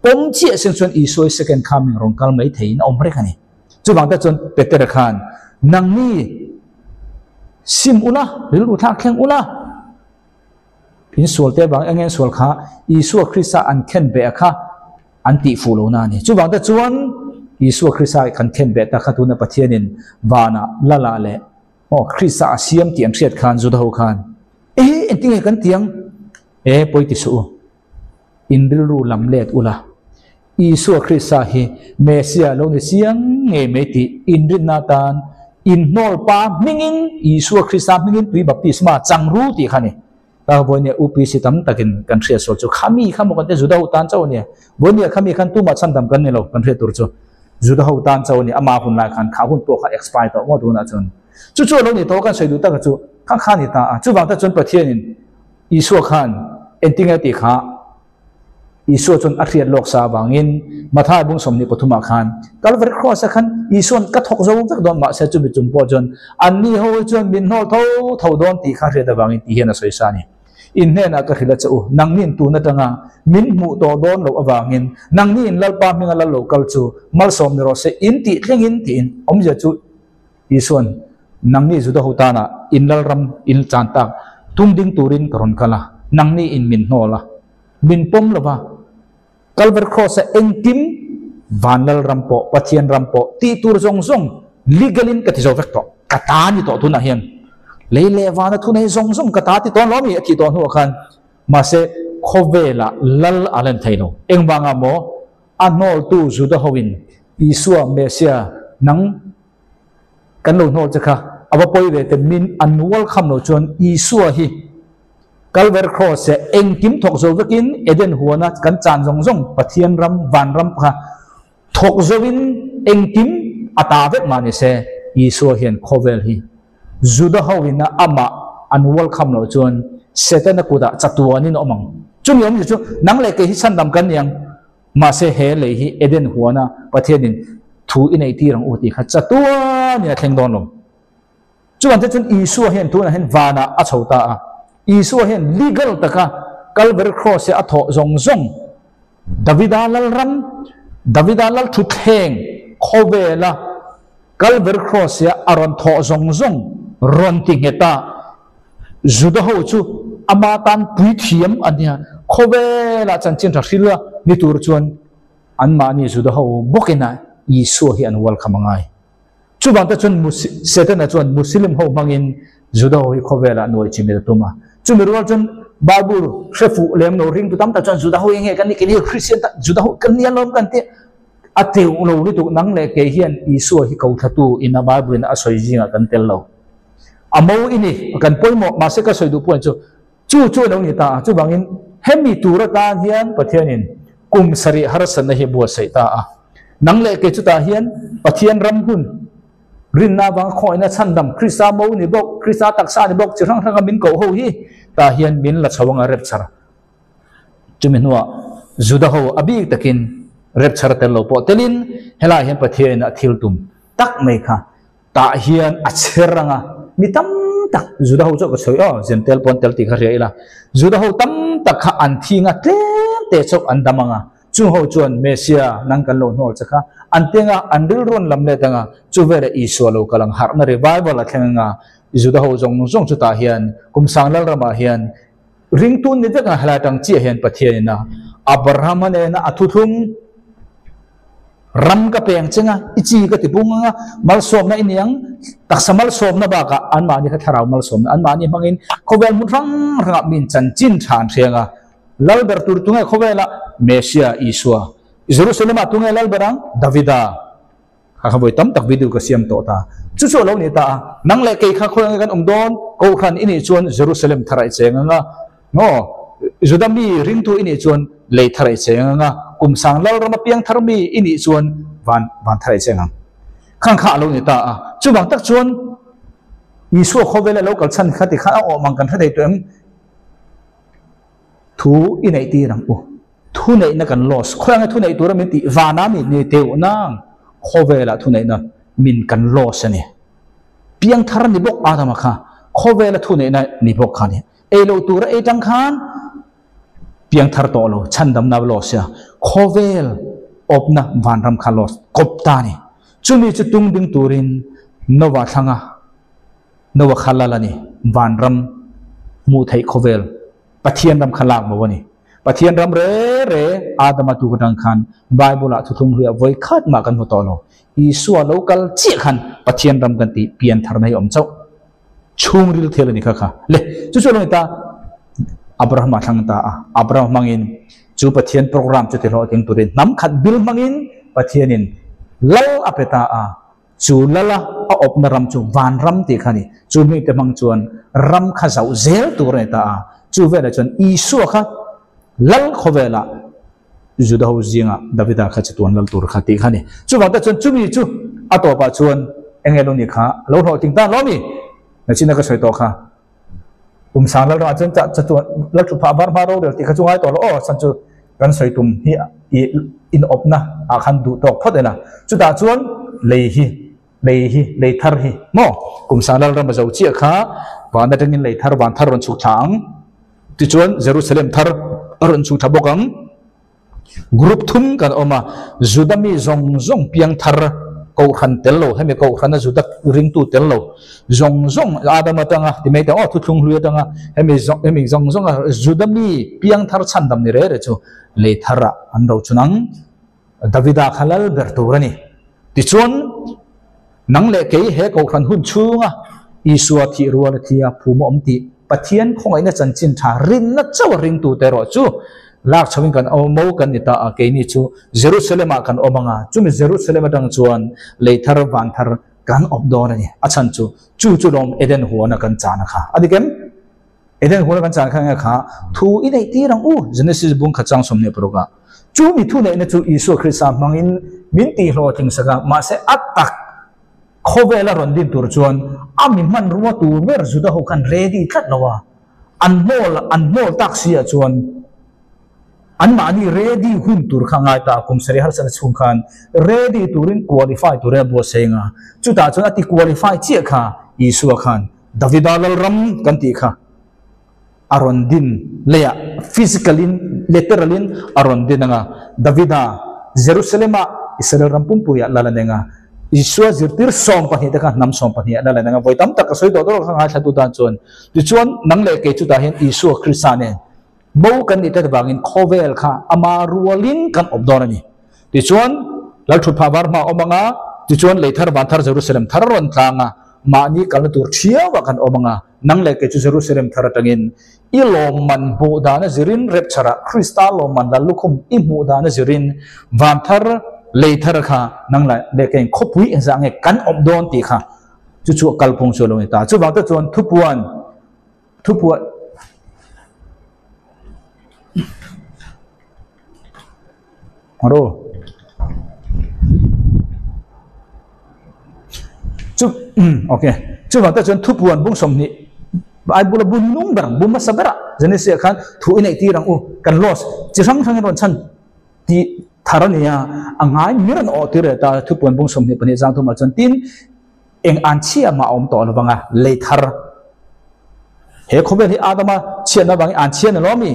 Pawm chiah seng chuan Isua hi second coming rawn kal mai theiin a awm reng a ni. Chuvang te chuan Petera khan, Nangni sim ula, rilru thlak thleng ula, in sual te vang eng eng sual kha Isua Krista an khen beh a kha an tih fuh lo na a ni. Chuvang te chuan Isua Krista kan khen beh ta kha tuna Pathianin vanah Lala leh aw Krista a siam tih an hriat khan Juda ho khan, E, engtinge kan tiang? E, pawi ti suh u. In rilru lam let ula, Isua Krista hi Messiah lo ni chiang ngei mai tih in rinna atan in hnawl pa hmingin Isua Krista hmingin tui baptisma chang ru tih kha a ni. Ka vawinia UPC tam takin kan hriat sual chu khami kha maw kan ti Juda ho tan chauh a nia. Vawinia khami khan tumah chhandam kan ni lo kan hriat tur chu Juda ho tan chauh a ni. Ama hun lai khan kha hun pawh kha expire tawh maw tunah chuan chu chu a lo ni tawh kan sawi duh taka chu kha kha a ni ta a. Chuvang te chuan Pathianin Isua khan engtinge tih kha Isua chuan a hriat lawk sa avangin Mathai bung 23 ah khan Calvary Cross ah khan Isua'n ka thawk zo vek dawn mahse chumi chung pawh chuan anni ho hi chuan min hnawl tho tho dawn tih kha hriat avangin tih hian a sawi sa a ni. In hnenah ka hrilh a che u, nangni'n tun atanga min hmuh tawh dawn loh avangin nangni'n Lalpa hminga lal lo kal chu malsawm ni rawh se in tih thlengin tiin awmzia chu Isua'n nangni Juda ho tana in lalram in chan tak tum ding turin ka rawn kal a, nangni in min hnawl a, min pawm lo va, Calvary Cross-a engkim van lalram pawh Pathian ram pawh tih tur zawng zawng legal in ka ti zo vek tawh, ka ta ni tawh tunah hian lei leh vana thu nei zawng zawng ka ta ti tawh lo mi a tih tawh hnuah khan mahse khawvelah lal a len thei lo. Engvangah maw a hnawltu Juda hoin Isua Messiah nang kan lo hnawl che kha a va pawi ve te min an welcome lo chuan Isua hi Calvary Cross eh engkim thawk zo vekin Eden huana kan chan zawng zawng Pathian ram vanram kha thawk zoin engkim a ta vek mah ni se Isua hian khawvel hi Juda ho ina amah an welcome loh chuan Setana kutah chatuanin a awm ang. Chumi awmzia chu nang leh kei hi chhandam kan ni ang. Mahse he lei hi Eden huana Pathianin thu i neih tir ang u tih kha chatuanin a thleng dawn lo. Chuan te chuan Isua hian tunah hian vanah a chho ta a. Isua hian legal taka Calvary Cross a thawh zawng zawng Davida Lalram, Davida Lalthutthleng khawvela Calvary Cross a rawn thawh zawng zawng rawn ti nghet a. Juda ho chu ama tan puithiam a nia, khawvelah chanchin tha hril a ni tur chuan anmahni Juda ho bawkin a Isua hi an welcome a ngai. Chuvang te chuan Setana chuan Muslim ho hmangin Juda ho hi khawvelah nuai chimit a tum a. Chumi rual chuan Bible hre fuh lem lo ringtu tam tak chuan Juda ho eng nge kan nih kei ni Christian tak Juda ho kan nia lawm kan ti a teuh lo lutuk nang leh kei hian Isua hi ko thlatu in a Bible in a sawi zingah kan tel lo. A mo i ni, kan pawimawh, mahse ka sawi duh pawh chu chu chu a lo ni ta a, chuvangin hemi tur atan hian Pathianin kum sarih harsatna hi buatsaih ta a. Nang leh kei chutah hian Pathian ram hun rinna avanga khawihna chhandam Krista mo ni bawk, Krista taksa ni bawk chi hrang hranga min koh ho hi tah hian min la chho anga rapture. Chumi hnuah Juda ho a bik takin rapture tel lo pawh telin helaiah hian Pathianin a thil tum tak mai kha Tah hian a chher anga mi tam tak Juda ho chu ka sawi aw, Zentel pawn tel tih kha hria ila, Juda ho tam tak kha an thi nga tlem te chauh an dam anga, chung ho chuan Messia nang kan lo hnawl che kha an ti anga, an rilru an lam let anga, chu veleh Isua lo kal ang harhna revival a thleng anga, Juda ho zawng zawng chu tah hian kum sang Lalramah hian ringtu ni vek ang helai atang chiah hian Pathianin a Abrahama nena a thuthlung Ram ka peng cheng a, i chi ka ti pung ang a, malsawmna i ni ang, taksa malsawmna bakah anmahni kha thlarau malsawmna anmahni hmangin khawvel hmun hrang hrangah min chanchin tha an hriang a. Lalber tur tunge khawvelah? Messiah Isua. Jerusalem-ah tunge lalber ang? Davida. Kha kha vawi tam tak video ka siam tawh ta. Chu chu a lo ni ta a, nang leh kei kha khawi ange kan awm dawn? Kohhran i nih chuan Jerusalem thar ah i cheng ang a, Maw? Juda mi ringtu i nih chuan lei thar i cheng ang a, kum sang Lalrama piang thar mi i nih chuan van van thar i cheng ang. Khang kha a lo ni ta a. Chuvang tak chuan Isua khawvela lo kal chhan kha ti khan a awm ang kan hre thei tawh em? Thu i neih tir ang u. Thu neihna kan loss. Khawi anga thu neih tura min tih vana mi ni teuh nang khawvela thu neihna min kan loss a ni. Piang thar ni bawk Adama kha khawvela thu neihna ni bawk kha a ni. Ei lo tura ei tang khan piang thar tawh lo, chhandamna loss a, khawvel awpna vanram kha loss kawp ta ni. Chumi chu tung ding turin Noah thlanga Noah kha lal a ni, vanram hmuh theih khawvel Pathian ram kha lak bo a ni. Pathian ram re re Adama tuk atang khan Bible ah thuthlung hluiah vawi khat mah kan hmu tawh lo. Isua lo kal chiah khan Pathian ram kan tih pian tharna hi a awm chauh. Chhungril thil a ni kha kha. Le, chu chu a lo ni ta, Abraham a thlang ta a. Abraham hmangin chu Pathian program chu ti hlawhtling turin hnam khat bil hmangin Pathianin lal a pe ta a. Chu lala a awpna ram chu vanram tih kha a ni. Chu mite hmang chuan ram kha zauh zel tur a ni ta a. Chu velah chuan Isua kha lal khawvelah Juda ho zingah Davida kha chatuan lal tur kha tih kha a ni. Chuvang te chuan chumi chu a tawpah chuan eng nge lo ni kha a lo hlawhtling ta lo mi? Nachina ka sawi tawh kha. Kum sang lal ramah chuan chatuan lal thu phah var hma rorel tih kha chu ngai tawh lo aw chan chu kan sawi tum hi i inawpna ah khan duh tawk phawt ila. Chutah chuan lei hi lei hi lei thar hi maw kum sang lal rama zo chiah kha van atangin lei thar van thar rawn chhuk thla ang. Tichuan Jerusalem thar a rawn chhuh tha bawk ang. Group thum kan awm a, Juda mi zawng zawng piang thar Kohhran tel lo, hemi Kohhrana Juda ringtu tel lo zawng zawng Adam atanga ti mai teh aw thuthlung hlui atanga hemi zawng hemi zawng zawnga Juda mi piang thar chhandam ni reh reh chu lei tharah an ro chun ang. Davida kha lal ber tur a ni. Tichuan, nang leh kei he Kohhran hun chhunga Isua thih rual a thi a, phum a awm tih Pathian khawngaihna chanchin tha rinna chauh a ringtute erawh chu lak chhoin kan awm mo kan ni ta a, keini chu Jerusalem-ah kan awm ang a, chumi Jerusalem atang chuan lei thar van thar kan awm dawn a ni. A chhan chu, chu chu lawm Eden huana kan chana kha a dik em? Eden huana kan chan kha nge kha thu i neih tir ang u, Genesis bung khat chang 26 ah. Chu mi thu neihna chu Isua Krista hmangin min tihhlawhtling sak a, mahse a tak khawvela rawn din tur chuan a mi hmanrua tur ber Juda ho khan ready tlat lo a, an hnawl an hnawl tak si ah chuan anmahni ready hun tur kha ngai ta a, kum sarih harsatna chhung khan ready turin qualify turin a buatsaih ang a, chutah chuan a ti qualify chiah kha Isua khan Davida Lalram kan tih kha a rawn din leiah physical in literal in a rawn din ang a, Davida Jerusalem ah Israel ram pumpuiah lal a neng a, Isua zirtir 12 te kha hnam 12 ah lal a neng a, vawi tam tak ka sawi tawh dawn kha ngaithlatu tan chuan tichuan nang leh kei chutah hian Isua Krista nen bo kan nih tlat avangin khawvel kha ama rualin kan awp dawn a ni. Tichuan Lalthutphah var hma a awm ang a, tichuan lei thar van thar Jerusalem thar rawn tlang a, Mahni kalna tur thiauah kan awm ang a, nang leh kei chu Jerusalem thar atangin i lawmman hmuh dana zirin rapture-ah Krista lawmman lal lukhum i hmuh dana zirin van thar, lei thar kha nang leh keiin khawpui engzah nge kan awm dawn tih kha chu chu a kalphung chu a lo ni ta. Chuvang te chuan thupuan thupuan Aro. Chu ok. Chuvang te chuan thupuan bung 20 Bible a bun nung ber bum hmasa berah Genesis ah khan thu i neih tir ang u kan loss chi hrang hrangin rawn chhan tih thar a ni a, a ngai mir an awh tir leh ta thupuan bung 22 zang thumah chuan tin eng an chhia mah a awm tawh lovang a lei thar He khawvel hi Adama chhiatna avangin an chhia ni lo ami?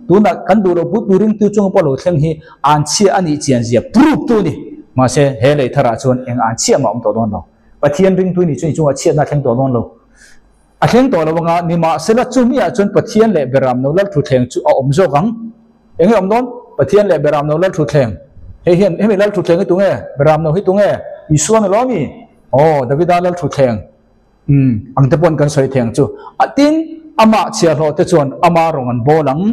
Tunah kan duh loh pui pui ringtu chunga pawh lo thleng hi an chhia a nih chian zia proof tu a ni. Mahse, he lei tharah chuan eng an chhia mah a awm tawh dawn lo. Pathian ringtu nih chuan i chungah chhiatna a thleng tawh dawn lo. A thleng tawh lo anga nimahsela chumiah chuan Pathian leh Beramno Lalthuthleng chu a awm zawk ang. Eng nge awm dawn? Pathian leh Beramno Lalthuthleng. Hei hian hemi Lalthuthleng hi tunge? Beramno hi tunge? Isua ni lo ami? Aw, Davida Lalthuthleng. Umm, ang te pawn kan sawi thei ang chu. A tin, amah chhiahhlawh te chuan ama rawng an bawl ang,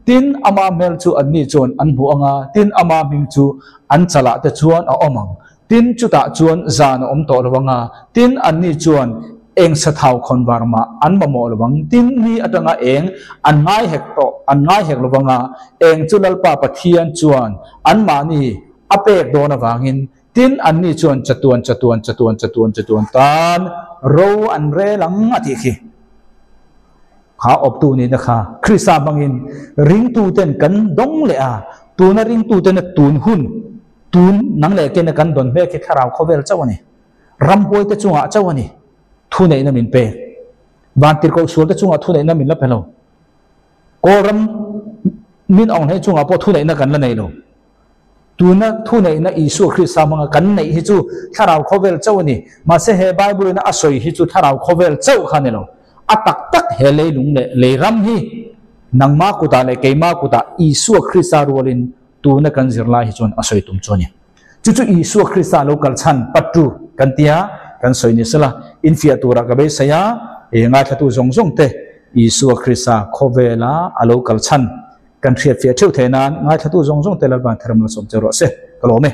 tin, ama hmel chu anni chuan an hmu ang a, tin, ama hming chu an chalah te chuan a awm ang. Tin, chutah chuan zan a awm tawh lo ang a, tin, anni chuan eng sathau khawn var mah an mamawh lo ang, tin, ni atanga eng an ngai hek tawh, an ngai hek lo ang a, eng chu Lalpa Pathian chuan anmahni a pek dawn avangin Tin, anni chuan chatuan, chatuan, chatuan, chatuan, chatuan tan ro an rel ang a tih khi. Kha awptu nihna kha Krista hmangin ringtuten kan dawng leh a, tuna ringtutena tun hun, tun nang leh kena kan dawn hmek hi thlarau khawvel chauh a ni. Ramhuaite chungah chauh a ni thuneihna min pek. Vantirhkoh sualte chungah thuneihna min la pe lo. Kawlram min awng hlei chungah pawh thuneihna kan la nei lo. Tuna thuneihna Isua Krista hmanga kan neih hi chu thlarau khawvel chauh a ni. Mahse he Bible ina a sawi hi chu thlarau khawvel chauh kha a ni lo. A tak tak he leilung leh leiram hi nangma kutah leh keima kutah Isua Krista rualin tuna kan zirlai hi chuan a sawi tum chu a ni. Chu chu Isua Krista lo kal chhan pattu kan tia kan sawi ni sela infiah turah ka beisei a, e ngaithlatu zawng zawng te Isua Krista khawvela a lo kal chhan Kan hriatfiah theuh theih nan ngaithlatu zawng zawng te Lalpan tharam la sawm che rawh se. Ka lawm e.